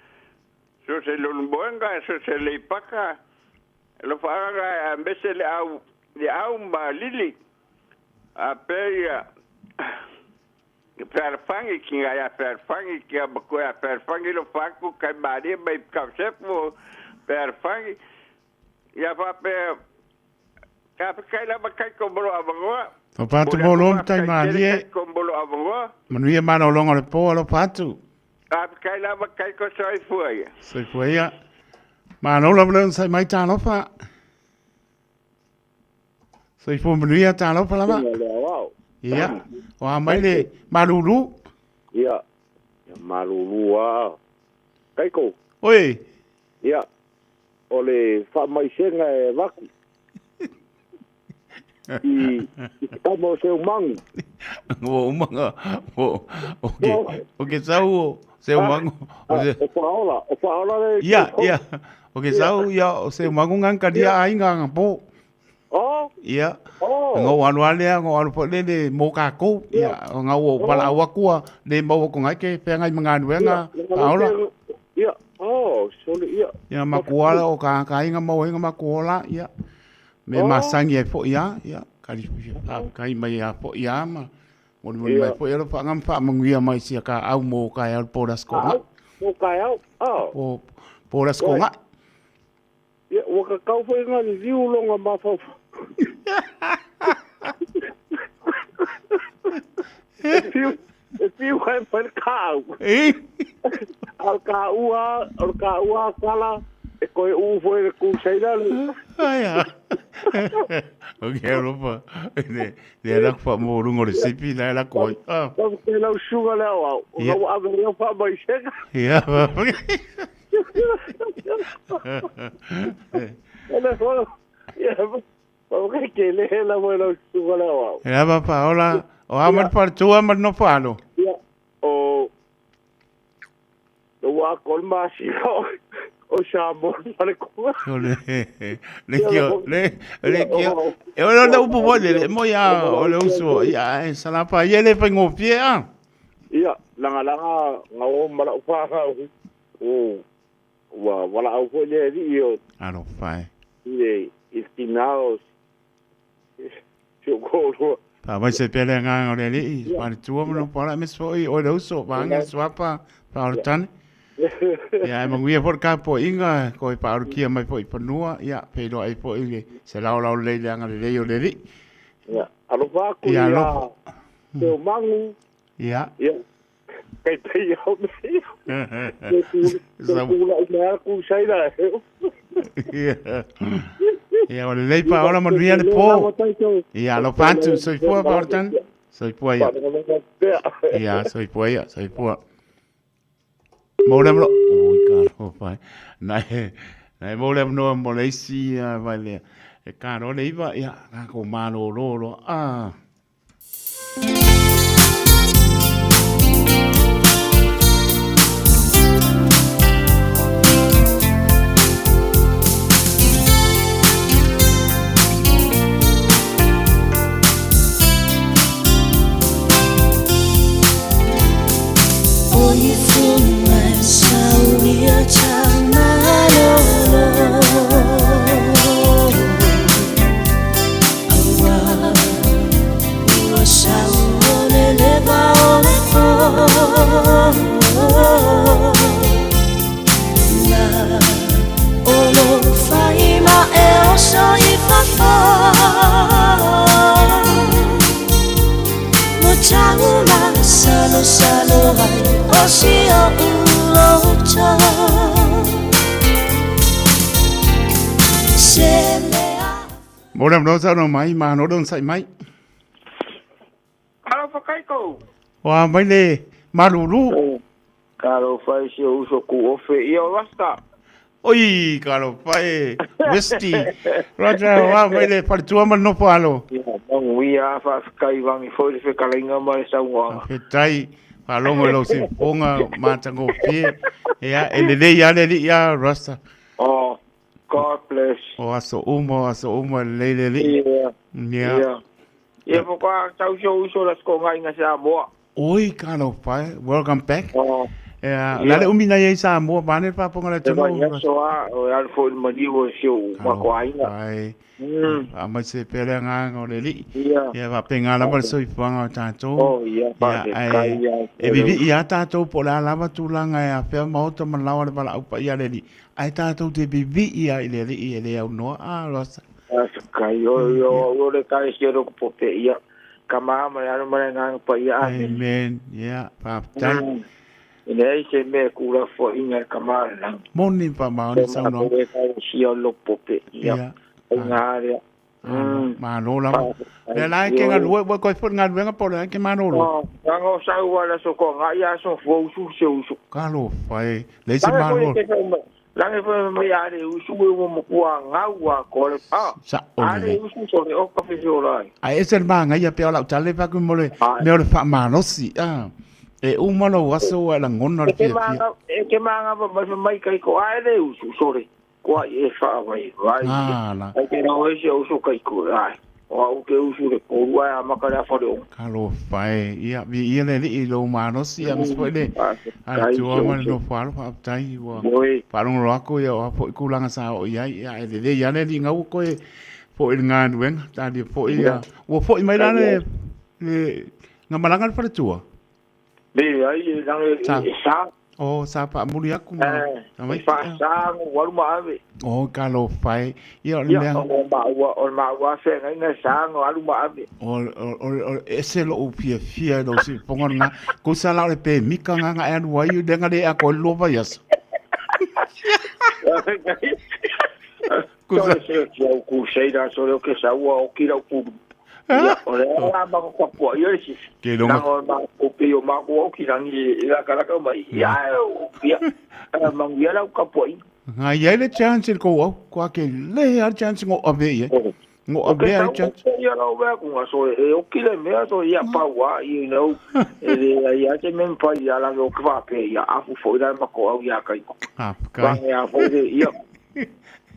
so se Leulumoega, so se Leipaka, alofaaga aemaise le au, le au ma Lili. A pe ia, Fealofani ki ngā ia Fealofani ki a makoe a Fealofani lo whāku kai mārie mai Kausefu Fealofani ia whapea ka kai lava kai ko molo avangoa Alofa atu mo lo matai malie. Ko molo avangoa. Manuia malologa o le po alofa atu. Kai lava kai ko soifua ia. Soifua ia. Malo lava le onosai mai talofa. Soifua manuia talofa lava. Ia, o a mai le malulu. Ia, malulu a. Kaiko. Oi. Ia, o le faamaisega e avatu i i te tama o Seumangu. Ua uma nga o o ke o ke sau o Seumangu. O o Faaola, o Faaola le Ia, ia. O ke sau ia o Seumangu ngang ka dia aiga nga po. Oh. Ia. Oh. Nga o alu alea, nga o alu po le le mo kākou. Ia, nga o pala au akua, le mau ko ngai ke whengai mga nuenga, Faaola. Ia, oh, sole ia. Ia makuala o ka ka inga mau inga makuola, ia. Me Oh. masangi ai fo ia, ia. Kari kai mai ia fo ia ma. Moli moli mai fo ia lo wha ngam wha manguia mai sia ka au mo ka au po las ko nga. Mo ka au. Oh. Po po las ko nga. Ia, ua kakau foi nga liliu longa mafaufau. E fiu, e fiu ai mai le kaau. A o le kaua, o le kaua a kala, e koe uu foi le kuseina le. Ai a. O ke alofa. Le le la fa mo rungo le sipi la la ko. Ah. Ka te lau suga le au au. O Ia. lau ave leo wha mai sega. Ia. Ele fo. Ia. O ke ke le la mo lau suga le au au. E ba pa ola. O a mar par tua mar no falo. Ia. O o a kol ma si o o sa mo le ko. O le le kio le le kio. E o le upu mo le mo ia o le uso ia e salapa ia le fa ngofie a. Ia, langa langa nga o mala upa o ua wala au foi le ri o Alo fai. i i tinao si o ko ro. Pa vai se pele nga o le li pa tua mo no pala me so i o le uso pa nga swapa pa o tane. Ia e manguia fo ka po inga ko i pa kia mai fo i panua ia pe lo ai fo i le se lao lao le le anga le le o le li. Ia, alofa aku Ia, ia alofa. te o mangu. Ia. Ia. Kai te ia o me. Te kula i mea ku saina. Ia. Ia o le lei pa ora manuia le po. Ia alofa atu soifua pa o tane. Soifua ia. Ia soifua ia soifua. Mo le mo. Oi ka ro pai. Nai nai mo le no mo le isi vai le. E ka ro le iwa ia ka ko malo ro ro. Ah. O Isu mai sauia cha malolo. Aua ua sau o le leva o le po. Na o lo fai ma e o so i fafo. Mo tau ma salo salo ai o si o uloto. Se mea Mo le no sa no mai ma no don sai mai. Alofa kaiko. Wa mai le malulu. Ka ro fai si o uso ku ofe ia o rasta. Oi, ka ro fai. Westi. Roger, wa mai le paritua ma no palo. Ia, manguia fa kai wangi foi le whekalainga mai sa uanga. Fetai, whalongo i lau se ponga, mātango pie. Ia, e le lei ale li ia, Rasta. Oh, God bless. O aso uma, o aso uma, le le li. Ia. Ia. Ia. Ia whakwa tau si o uso la sko ngai nga sa moa. Oi, ka ro fai. Welcome back. Oh. Ia, la le umi na iei sa moa, pane paponga le E vai tunu. aso a, o e alu foi le maniu o si o mako ainga. Ai. A mai se pele ngā o le li. Ia. Ia, wa pe ngā lava le soifuanga o tātou. Oh, ia, pa Ia, te ai, kai ia. E vivi ia tātou po la lava tūlanga e a whea maota ma lawa le wala aupa ia le li. Ai tātou te vivi ia i le li i e le au noa a rosa. Aso kai, o, o, o le kai si o roko pope ia. Ka maama le anu mara ngā pa ia. Amen. Ia, pāptai. Ine ei se mea kura fo inga ka maara lang. Moni pa maoni sau noa. Ko e kai si o roko pope ia. Ia. O ngā area. Malo lava. Lea la e ke galue, ua koe foi galuega po o le a e ke malolo. Oh, langa o sau a le aso toaga'i a aso gafua usu se uso. Talofa e, leai se malo. Lage foi mai a le usu e ua matua gau atoa le a. Sa'o A le lelei. usu sole oka fesola ai. Ae ese le magaia pea o lau tala le fai atu mo le mea o le faamalosi a. E uma lou aso ua e lagona le E te fiafia. maga e te magava mai fai mai kai ko ae le usu sole koa i e wha mai vai. Ala. Ai te rau e se usu kai ko ai. O au ke usu le koru ai a maka le a whare o. Talofa e, ia, viia le Alii i lou malosi, aemaise foi le Faafetai Atua ma le se uso. nofo alo, faafetai ua Oi. faalogologo atu ia o a foi tulaga sa oo i ai, ia ae lelei lava le Alii gaua koe foi i le galuega, talia foi ia, ua foi mai la le, le gamalaga le faletua? Leai, e lage Sa. e sa. Oh, sa faamuli atu ma Eh, e tamaiti. faasa go alu ma ave. Oh, talofa e. Ia, o le Ia, mea. o maua, o le maua feagaiga e sa go alu ma ave. O, o, o, o ese lo'u fiafia i lou siufofoga lena. Tusa la o le pemika lena na e alu ai, lea na le atoa ai le lua vaiaso. Tusa. Sole se o au crusader, sole o ke saua o ki lau pulu. Ia, o le ala ma ko kapua ia le sisi. Ke longa. Nanga o ma ko pe o ma ko o ki rangi e laka laka mai. Ia, o, ia, mangu ia lau kapua i. Nga i ai le chance i le kou au, kua ke le a le chance ngo ave i ai. Ngo O ke ave a le sau chance. o ia lau mea kunga so e o ki le mea so ia pau a, you know. E le ia te mem pai ia la o ke whape ia afu fo ira ma ko au ia kai. Ah, kai. Wange a fo le ia.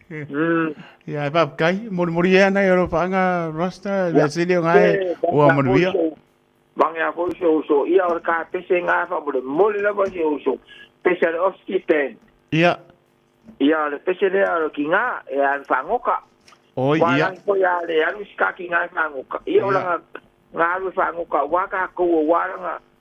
Ia, e faafetai, molimoli ea nai o lou faaga Rasta, le sili o ngae, ua manuia. Mange a foi se uso ia o le ka pese ngā fa mo le mole lava se uso. Pese le oski pen. Ia. Ia le pese le a ki ngā e a whangoka. Oi, Wa ia. langi ko ia le alu sika ki ngā whangoka. Ia o langa ngā alu whangoka waka ko o wa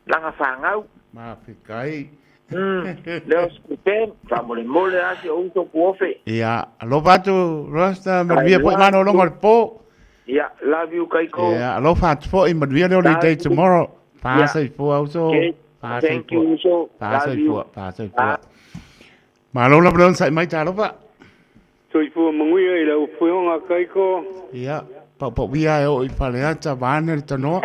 langa whangau. Mafekai. Le oski pen, fa mo le mole a se uso ku ofe. Ia, alofa atu Rasta, manuia foi malologa o le po. Ia, love you Kaiko. Ia, alofa atu foi, manuia le holiday Love you. tomorrow. Ia. Faasoifua uso. Okay. Thank you, uso. Love you. Faasoifua, faasoifua. Malo lava le onosai mai talofa. Soifua manuia i lau afioga Kaiko. Ia, paupauia e oo i Faleata, vaeane le tanoa.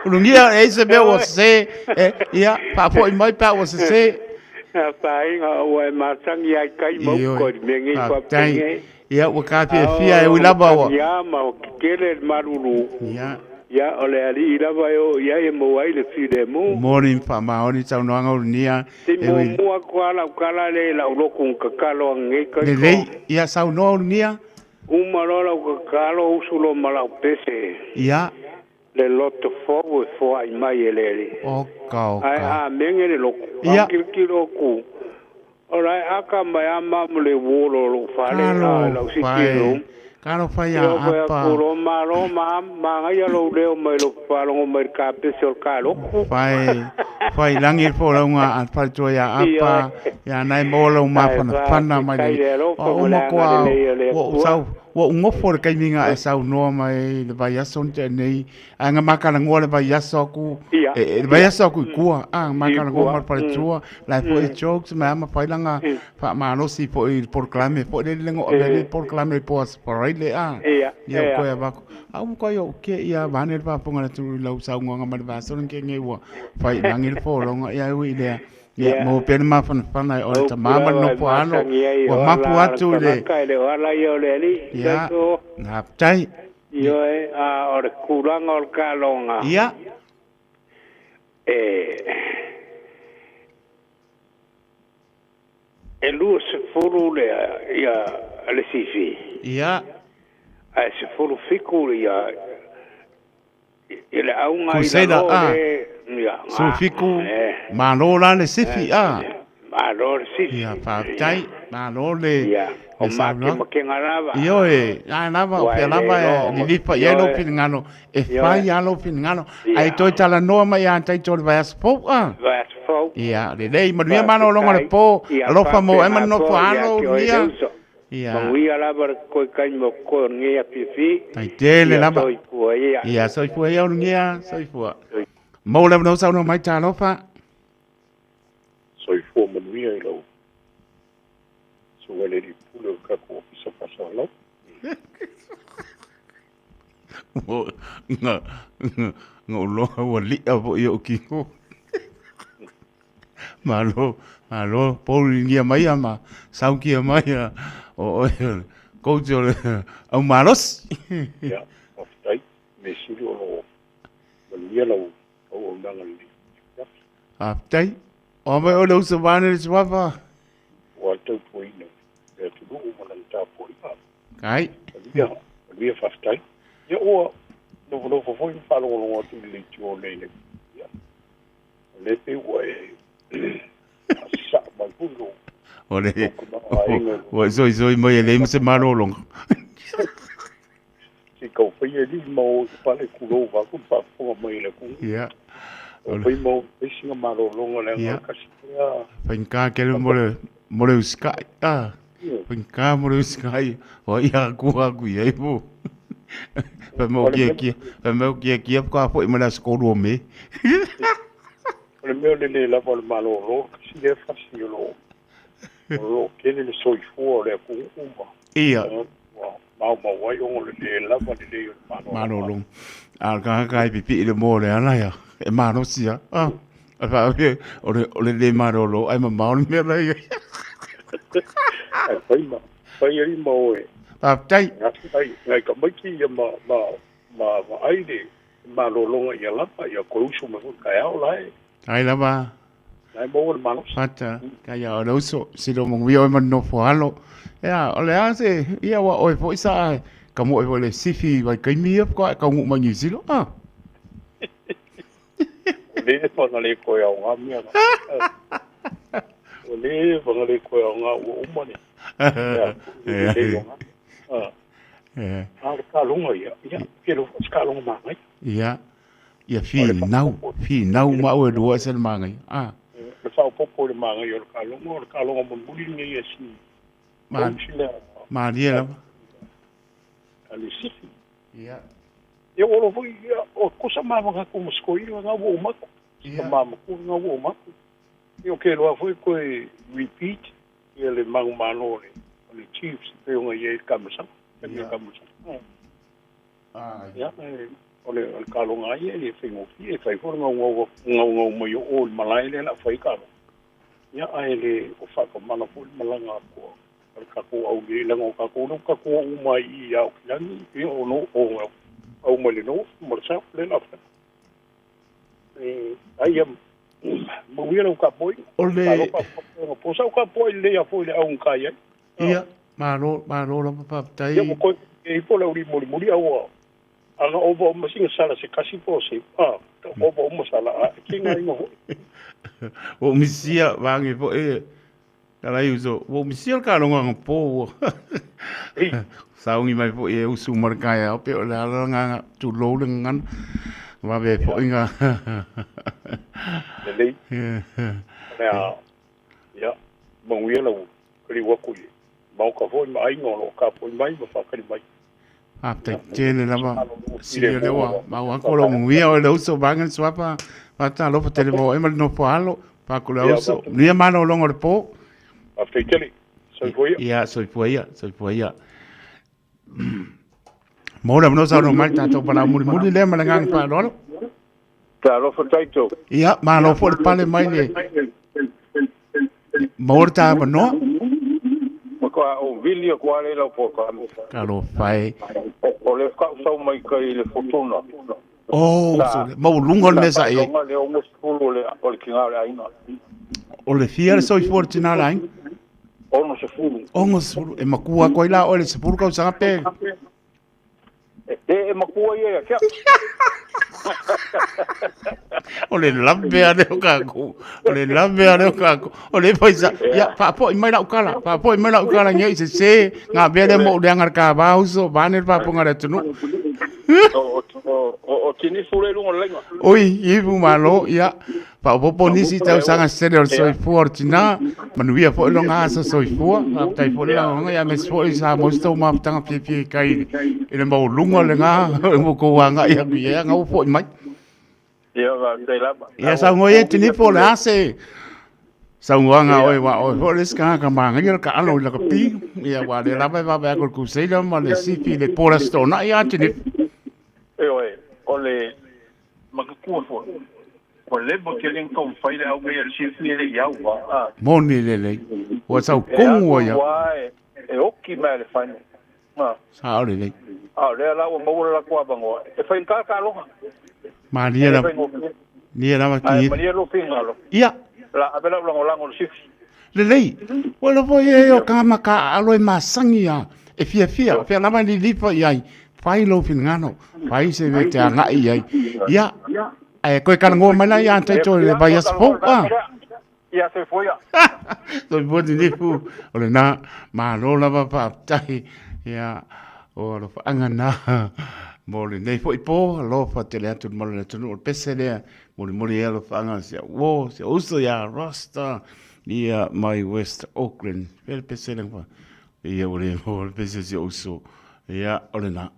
Ulugia e ai se mea ua sese, e, ia, faafoi mai pe a ua sese. Afaina ua e masagi ai kai ma Ioe, uka i le mea nei faafetai. faapenge. Ia, ua tafiafia e ui lava ua. Ia ma o kekele le malulu. Ia. Ia o le alii lava e oo i ai e maua ai le filemu. Moni ma faamaoni saunoaga ulugia Te e ui. muamua atu lava lau tala lea i lau lotu tatalo ananei Kaiko. Lelei, ia saunoa ulugia. Uma loa lau tatalo usu loa ma lau pese. Ia. Le loto fou e foai mai e le alii. Oka, Ae oka. amege le lotu. Ia. Aukilokilo aku. O lae aka mai a ma mo le uolo o lou fale a lau Talofa sitting e. room. Talofa iā Ia fai Apa. aku loa malo ma magaia lou leo mai lou faalogo mai le kapese o le kaloku. Fai, fai lagi le folauga a le faletua iā Apa, ia nai maua lou mafanafana mai Faafetai le le alofa Ua ma le uma koa agalelei o le ua ou Atua. sau, ua ou gofo i le taimi na e saunoa mai i le vaiaso na tea nei, ae na makalagua le vaiaso aku, Ia. e, e, le vaiaso aku i kua, a, na I makalagua kua. ma le faletua, la e foi jokes ma a mafai laga faamalosi foi i le polokalame foi lele le go'a le polokalame i po aso Faraile, a. Ia, Ia, ia. koe avako. A uma koe o ke ia vaeane le faafofoga a le atunuu i lau saunoaga ma le vaiaso lena kege ua faiilagi le folauga, ia e ui i lea. Ia, Ia. maua pea le mafanafana e o le Upu tamā ma le lava e nofo alo, masagi ai ua o mapu ala o le atu i le. tagata e le o ala ia o le alii. Ia, Kaiko. faafetai. Ioe, a o le kulaga o le kaloga. Ia. E e 20 le ia le sifi. Ia. Ae 17 ia i le auga i Crusader, lalo a. le ia 17, e malo la le sifi, a. malo le sifi. Ia, faafetai, malo le Ia, o le saunoaga. makemakega lava. Ioe, a lava, o Ua fea e lava le e loa lilifa i ai lou Ioe. finagalo, e Ioe. fai lava lou finagalo, Ia. ae toe talanoa mai ia taito o le vaiaso fou, a. Vaiaso fou. Ia, lelei, manuia malologa o le po, Ia, alofa mo ai ma faapena le nofo foi ia alo, te oe ulugia. le uso. Ia. Manuia lava le koe kai mo koe o lenei afiafi. Taitele Ia, lava. soifua ia. Ia, soifua ia ulugia, soifua. Maua le avanoa saunoa mai talofa. Soifua manuia i lau suaga i le Alii Pule o le tatou Ofisa Pastor. salau. Ua nga nga uloa ua li'a fo'i o'u kino. Malo, malo, pouligia mai ia ma saukia mai ia o oe o le coach o le au malosi. Ia, faafetai. Mea sili o lo o manuia lau auaunaga lelei. Faafetai. O a mai oe le uso vaeane le suafa? Ua tautuaina le atunuu ma lana tapuaiga. Kai. Manuia, manuia faafetai. Ia ua nofonofo foi ma faalogologo atu i le leitio nei le. Ia, o lea pei ua e faasasao mai foi lou O le ua e soisoi mai e leai ma se malologa. Se i tau faia alii ma o i pale tulou vaeatu le faafofoga mai a le atunuu. Ia. Tau fai ma o fai sina malologa leaga o le kasi lea. Faigata tele mo le mo le usikai. Ah. Faigata mo le usikai. O ai a kua aku i ai po. Fai mai o kia kia, fai mai o kia kia faatoa foi mai le aso 3 o Me. O le mea o le le lava o le malolo, kasi lea fasi o lo o lo o tele le soifua o le atunuu ma Ia. ua maumau ai ona o le le lava lelei o le malologa. Malologa. A o le tagata e pipii le moa o le ala ia, e malosi lava. Ah, a faapea, o le, o le le malolo ae mamao le mea la e i ai. Ae fai ma, fai ai ma oe. Faafetai. Nai, nai tamaiti ia ma, ma, ma vaai le malologa ia lava, ia toe usu mai foi i le taeao la e. Ai lava. La e maua le malosi. Fata, kai a o le uso, silo manuia oe ma le nofo alo. Ia, o le a se, ia ua oe foi sa ka moe foi le sifi vaitaimi ia faatoa e taunuu mai Niu Sila. Ah. O le fana le koe au ngā mea na. O le fana le koe au ngā ua uma ne. Ia, le o ngā. Ah. A le kaloga ia, ia, ke lo se kaloga māngai. Ia, ia finau, finau ma au e lua ese le māngai. Ah. Le whaopopo i le māngai o le kaloga, o le kaloga mulimuli lenei e si Ma, malie lava. A le sifi. Ia. Ia ua loa foi, ia, o kosa mama ka ma skoila nga ua umako. Ia. Mama ku nga ua umako. Ia o ke loa foi koe repeat ia le manumalo o le o le Chiefs e pei ona i ai le Kamasanga. Ia. Kamasanga. Ai. Ia, e, o le, o le kaloga ai e le faigofie, e fai foi le gaugau, gaugau mai o o i le malae lea o le a fai kaloga. Ia, ae le o faakamala foi le malaga atu a le tatou au nei, leaga o tatou lea ua tatou oo uma ai i i Aokilangi, ia o no, o au mai le North ma le South lea o le a fai. E, ai ia, manuia lau tapuaiga. O le... Talofa po sa ou tapuai lelei lava foi i le au na tai ai. Ia, malo, malo lava faafetai. Ia, ua toe ifo le aulii mulimuli, a ua ana ova uma sina sala se kasi po o se, a, ova uma sala, a e kinga inga foi. Ua ou misia vaage foi e kalai uso, ua ou misia le kaloga agapō ua sauni mai foi e usu ma le taeao pei o le ala lena tulou le gagana vave ai foi ga Lelei. O le a, ia, manuia lau kaliu atu i le Maota foi ma aiga o lo o tapuai mai ma faatali mai. Faafetai tele lava. Sili o lea ua maua atu o lou manuia oe le uso vaega le suafa faatalofa tele mo oe ma le nofo alo. Paaku le uso. Manuia malologa o le po. Faafetai tele. Soifua ia. Ia, soifua ia, soifua ia. Mo le avanoa saunoa mai le tatou valaau mulimuli lea ma le agaga faaaloalo. Talofa Taito. Ia, malo foi le pale mai le maua le ta avanoa. Matua o vili atu lava lea i lau polokalame. Talofa e. O le faatoa sau mai kai le Fortuna. Oh, so le maualuga o le mea sa i ai. Sa le 60 o le tina o le aiga. O le fia le soifua o le tina o le aiga? 60. 60. E matua atu ai la oe i le 10 tausaga pe? E, e matua ia ia te au. O le lavea lea o kākou. O le lavea lea o kākou. O le faisa. Ia, faapoi mai lau tala. Faapoi mai lau tala nei i sesē. Ngā mea lea mo ou leaga le kāwā uso, vaeane le faafofoga a le atunuu. O, o, o, o tinifu le luga o le laina. Oi, ivu malo, ia. Faaopoopo nisi tausaga sele o le soifua o le tina, manuia foi lona aso soifua. Faafetai foi le lagolago, ia aemaise foi sa maua se tou mafutaga fiafia i kai i le maualuga o lena ua outou agai atu i ai, ana ua foi mai. Ia, faafetai lava. Ia, saunoa ia Tinifu, o le a se... Saunoaga a oe aua o oe foi le isi tagata manaia le taalo i lakapi, ia aua o lea lava e vaavaai atu i le Crusader ma le Sifi i le po o le Aso Toonai a Jenifer. Ioe, o le manatua foi, ua leva tele ona taumafai le au nei a le Sifi e le i au a. Moni lelei. Ua sau tonu ai lava. E oti mai le final. Sao lelei. A o lea la ua maua le latou avanoa e faigata taaloga. Malie lava. Malie lava ki. Ae malie lou finagalo. Ia. O le a ave lau lagolago i le Sifi. Lelei. Ua iloa foi e o ka ma ka aalo e masani a e fiafia, fea lava e lilifa i ai, fai lou finagalo, fai se mea e te agai i ai. Ia, ae toe talanoa mai la ia Taito i le vaiaso fou. Ah. Ia, soifua ia. Soifua Ninifu, o lena, malo lava faafetai. Ia, o alofaaga na mo lenei foi po, alofa tele atu le malu o le atunuu, o le pese lea, molimoli ai alofaaga si au uo, si au uso ia Rasta, ia mai West Auckland. Fea le pese lea fa? Ia, ua le maua le pese si au uso. Ia, o lena.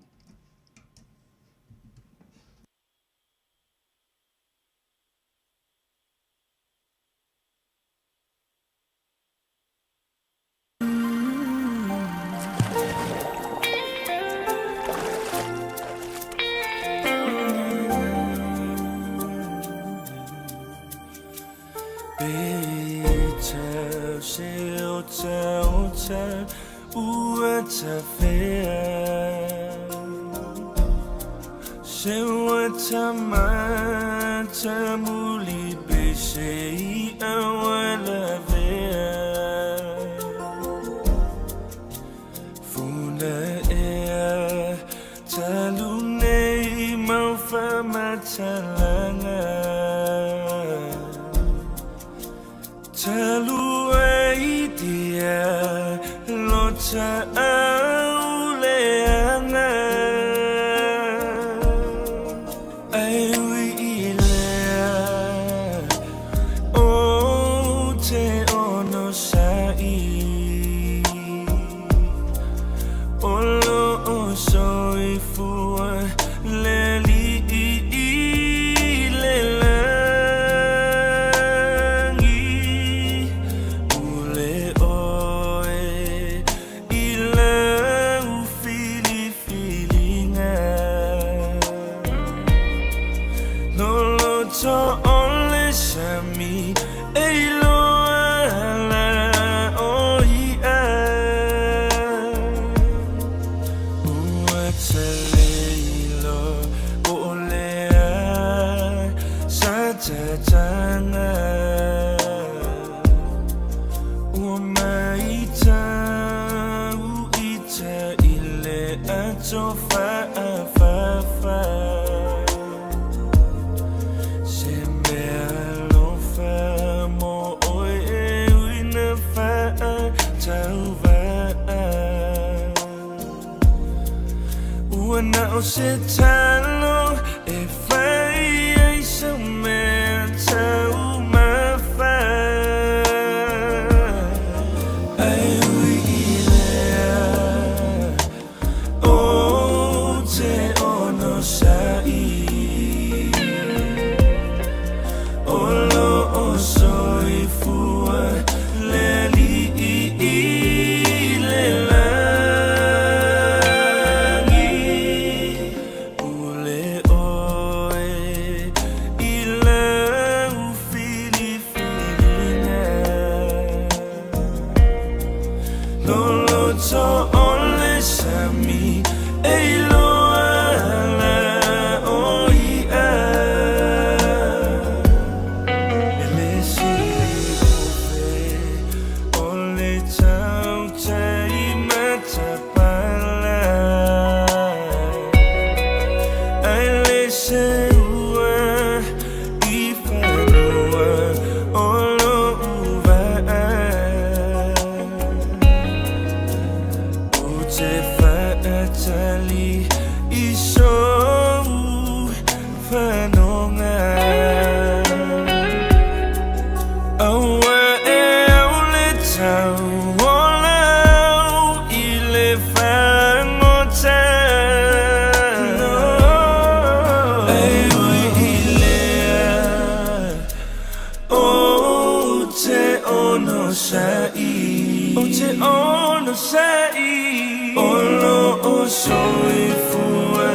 onosai O loo soifua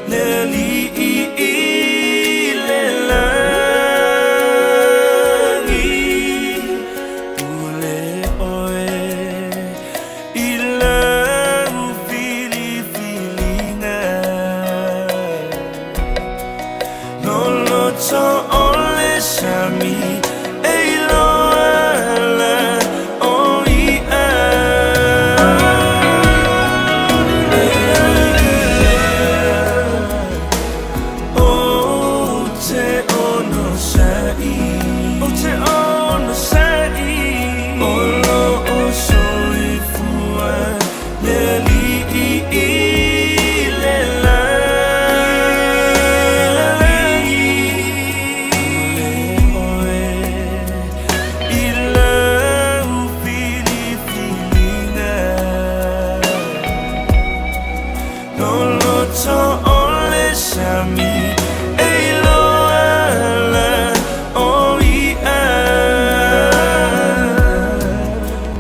le Alii i le lagi Pule oe i lau filifiliga Loloto o le sami e iloa ala o i'a. Ou te onosai, ou te onosai, o loo soifua le Alii i le lagi. Pule oe i lau filifiliga. Loloto o le sami e iloa ala o i'a.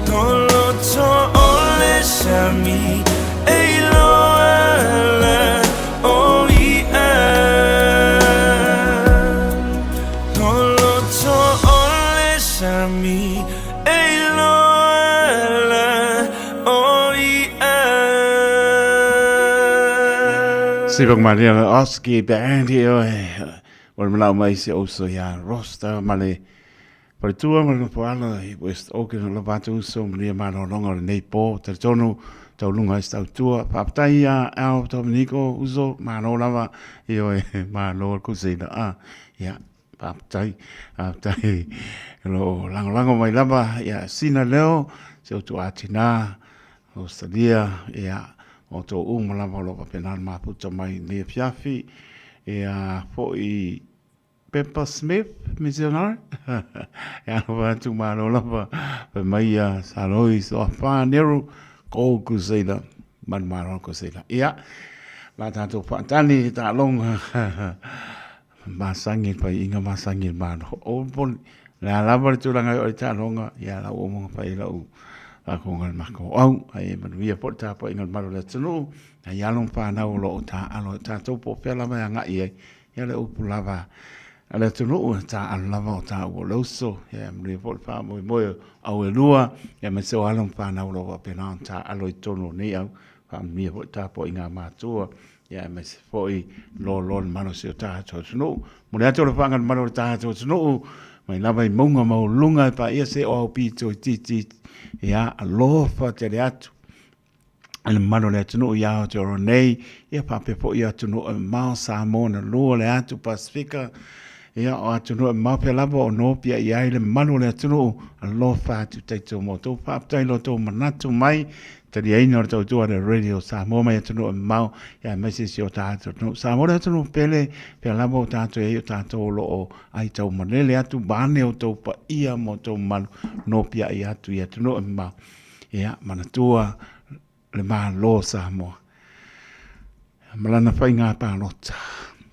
Loloto o le sami e iloa ala o i'a. Loloto o le sami e iloa ala o i'a. Siva Maria le Oski Band e oe. O le manao mai se uso ia Rosta ma le faletua ma le nofoala i West Auckland o lava atu uso manuia malologa o lenei po. Talitonu tauluga ai se tautua. Faafetai ia Al Dominico uso, malo lava e oe, malo le kusina. Ah, ia, faafetai, faafetai. O lo o lagolago mai lava ia sina leo, si outou atina, Australia, ia, ma outou uma lava o lo o faapena ona mafuta mai i lenei afiafi. Ia, foi Pepper Smith, missionary, e alofa atu malo lava, fai mai ia Saloi Soafa Nero, Go Crusader, manumalo Crusader. Ia, la tātou whaatani, taaloga, masangi le paiiga, masangi le malo. O poni, le a lava le tulaga e o le taaloga, ia lau omoga fai lau fakoga le mako au, ai e manuia po le tapuaiga o le malo o le atunuu, ai alo ma whanau o lo o tāalo e tātou po o fea lava e agai ai, ia le upu lava a le atunuu e tāalo lava o tāua o le uso, ia manuia po le whaamoemoe au e lua, ia me se o alo ma whanau o lo o faapena ona tāalo i totonu o nei au, faamanuia foi le tapuaiga a matua, ia aemaise foi lolo le malosi o tatou atunuu. Momoli atu le faga i le malu o le tatou atunuu, mai lava i mauga maualuluga e paia se o au pito itiiti, ia alofa tele atu i le mamalu o le atunuu i Aotearoa nei, ia faapea foi atunuu e mamao, Samoa na lua le atu Pasefika, ia o atunuu e mamao pea lava o nopia i ai le mamalu o le atunuu, alofa atu taito mo outou. Faafetai i lo outou manatu mai, taliaina o le tautua a le Radio Samoa mai atunuu e mamao, ia aemaise si o tatou atunuu. Samoa le atunuu pele, pea lava o tatou i ai o tatou o lo o aitau malele atu, vaeane outou paia ma outou mamalu, nopiai atu i atunuu e mamao. Ia, manatua le Malo o Samoa ma lana faiga palota.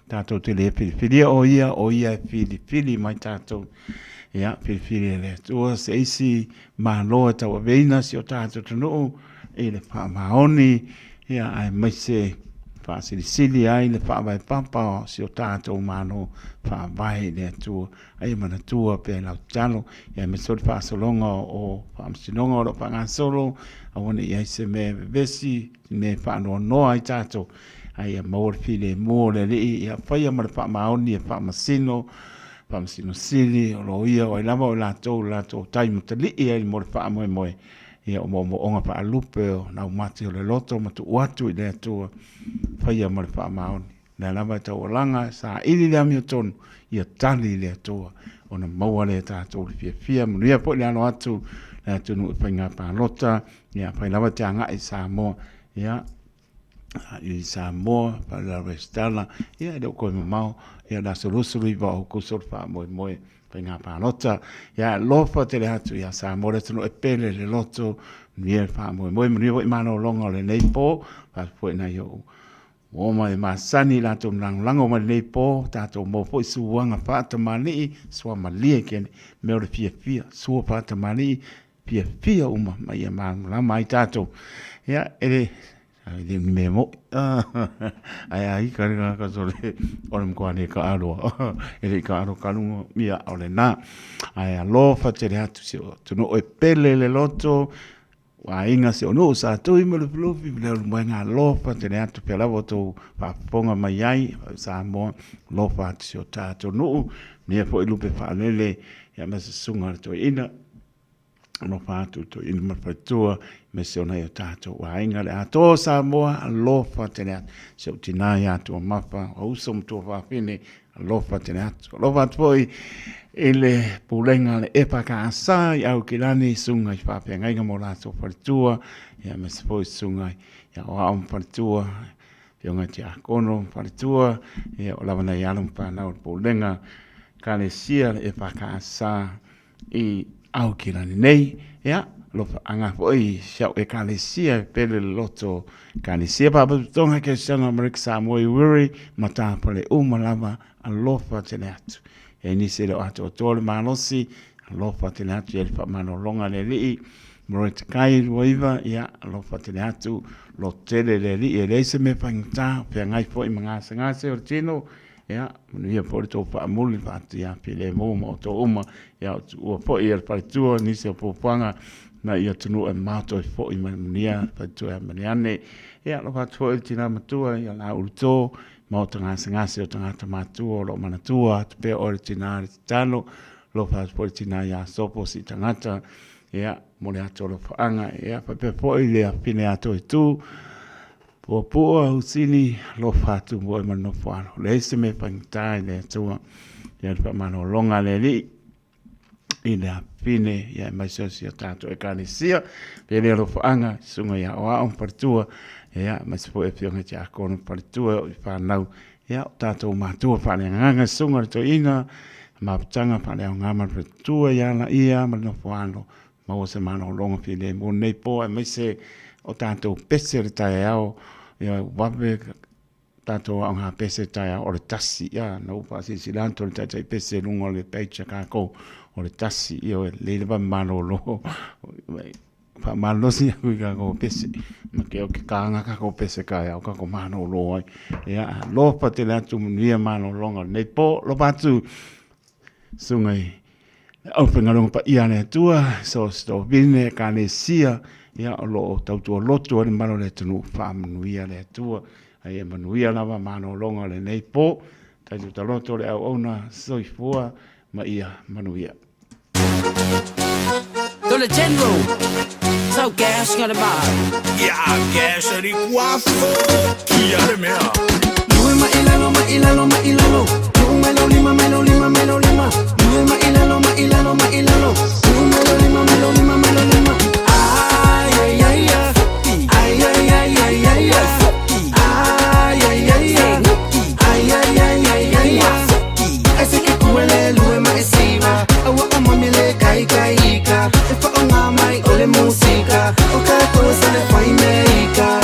Tatou te le filifilia o ia, o ia e filifili mai tatou. Ia, filifili e le Atua se isi Malo e tauaveina si o tatou atunuu i le faamaoni, ia, aemaise faasilisili ai le faavae papa o si o tatou Malo faavae i le Atua. Ae ia manatua pea i lau tatalo, ia aemaise foi le faasologa o faamasinoga o lo o faagasolo, aua ne i i ai se mea e vevesi, se mea e faanoanoa ai tatou, a ia maua le filemu o le Alii, ia faia ma le faamaoni e faamasino, faamasino sili, o loia, o ai lava o i latou o latou tai matalii ai mo le faamoemoe, ia o moomooga faalupe o laumati o le loto ma tuu atu i le Atua, faia ma le faamaoni. Lea lava e taualaga e saili le amiotonu, ia tali i le Atua, ona maua lea e tatou le fiafia. Manuia foi le alo atu le atunuu i faiga palota, ia afai lava e te agai i Samoa, ia i Samoa, pa resitala, ia e le o toe mamao, ia le aso 29 o Aokuso le faamoemoe faiga palota. Ia alofa tele atu ia Samoa le atunuu e pele le loto, manuia le faamoemoe, manuia foi malologa o lenei po, faapea foi nai ou Ua oma e masani i latou lagolago mai lenei po, tatou maua foi suaga faatamalii, sua malie ke mea o le fiafia, sua faatamalii, fiafia uma ma ia malamalama ai tatou. Ia, e le e le ni mea mo'i. Ae a ika le kaka sole o le matua le kaaloa. E le i kaaloa kaluga, ia o lena. Ae alofa tele atu si o atunuu e pele le loto, o aiga si o nuu sa tui ma Lufilufi ma Leulumoega alofa tele atu pea lava o tou faafofoga mai ai Samoa alofa atu si o tatou nuu mea foi lupe faalele ia ma se susuga a le toeaina alofa atu le toeaina ma le faletua ma se o nai o tatou aiga le atoa Samoa alofa tele atu si ou tinā ia Tuamafa o uso ma tuafafine Alofa tele atu. Alofa atu foi i le pulega a le EFKS i Aukilani, susuga i faafeagaiga ma o latou faletua, ia aemaise foi susuga i aoao ma faletua, afioga i tiakono ma faletua, ia o lava nai alo ma fanau o le pulega Ekalesia le EFKS i Aukilani nei. Ia, alofaaga foi i si au Ekalesia e pele le loto Ekalesia Faalapotopotoga Kerisiano Amerika Samoa i Wiri ma tāpale uma lava, alofa tele atu. E nisi e le o atoatoa le malosi, alofa tele atu i le faamalologa a le Alii, Moroetakai 29, ia, alofa tele atu, loto tele le Alii, e leai se mea faigata, feagai foi ma gasegase o le tino, Ia, manuia foi le tou faamuli faatia filemu ma outou uma, ia o tuua foi e le faletua nisi o fuafuaga na ia atunuu e mamao toe foi mai manuia le faletua ia Mariane. Ia, alofa atu foi i le tina matua ia Lauluto, ma o tagasegase o tagata matua o lo o manatua atu pea oe le tina le tatalo, alofa atu foi le tina ia Sopo si tagata, ia, mo le atu alofaaga, ia, faapea foi le afine ia Toetu, Puapua Husini, alofa atu mo oe ma le nofo alo. Leai se mea faigata i le Atua. Ia le faamalologa a le Alii i le afine, ia aemaise o si o tatou Ekalesia. Pea le alofaaga, susuga ia Aoao ma faletua, ia aemaise foi afioga i tiakono ma faletua o i fanau, ia o tatou matua faaleagaga, susuga i le toeaina, mafutaga faaleaoga ma le faletua ia Laia ma le nofo alo. Maua se malologa filemu i lenei po aemaise o tatou pese o le taeao, ia vave tatou aoga pese taeao o le 1. Ia na ou faasilasila atu i le taitai pese i luga o le page a kākou o le 1. Ioe, lelei lava malolo. Faamalolosi atu i kākou pese. Ma ke o ke kāga kākou pese taeao kākou malolo ai. Ia, alofa tele atu manuia malologa o lenei po. Alofa atu susuga i le aufaigaluega paia a le Atua, so o se toafine Ekalesia, ia o lo o tautua lotu ai le mamalu o le atunuu, faamanuia le Atua. A ia manuia lava malologa o lenei po. Tatou taloto le auauna soifua ma ia manuia. To le general, tau gas nga le ma. Ia gas ali kuafo, kia le mea. Lue ma ilalo ma ilalo ma ilalo, Lue mai lo lima mai lo lima mai lo lima, Lue ma ilalo ma ilalo ma ilalo, Lue mai lo lima mai lo lima mai lo lima. Ai ai ai ai, ai ai ai ai ai ai, ai ai ai ai, ai ai ai ai ai ai. Ai se ke kuele lue ma e siva, aua o mami le kai kai ika, e whaonga mai o le musika, o ka koe sa le whai me ika.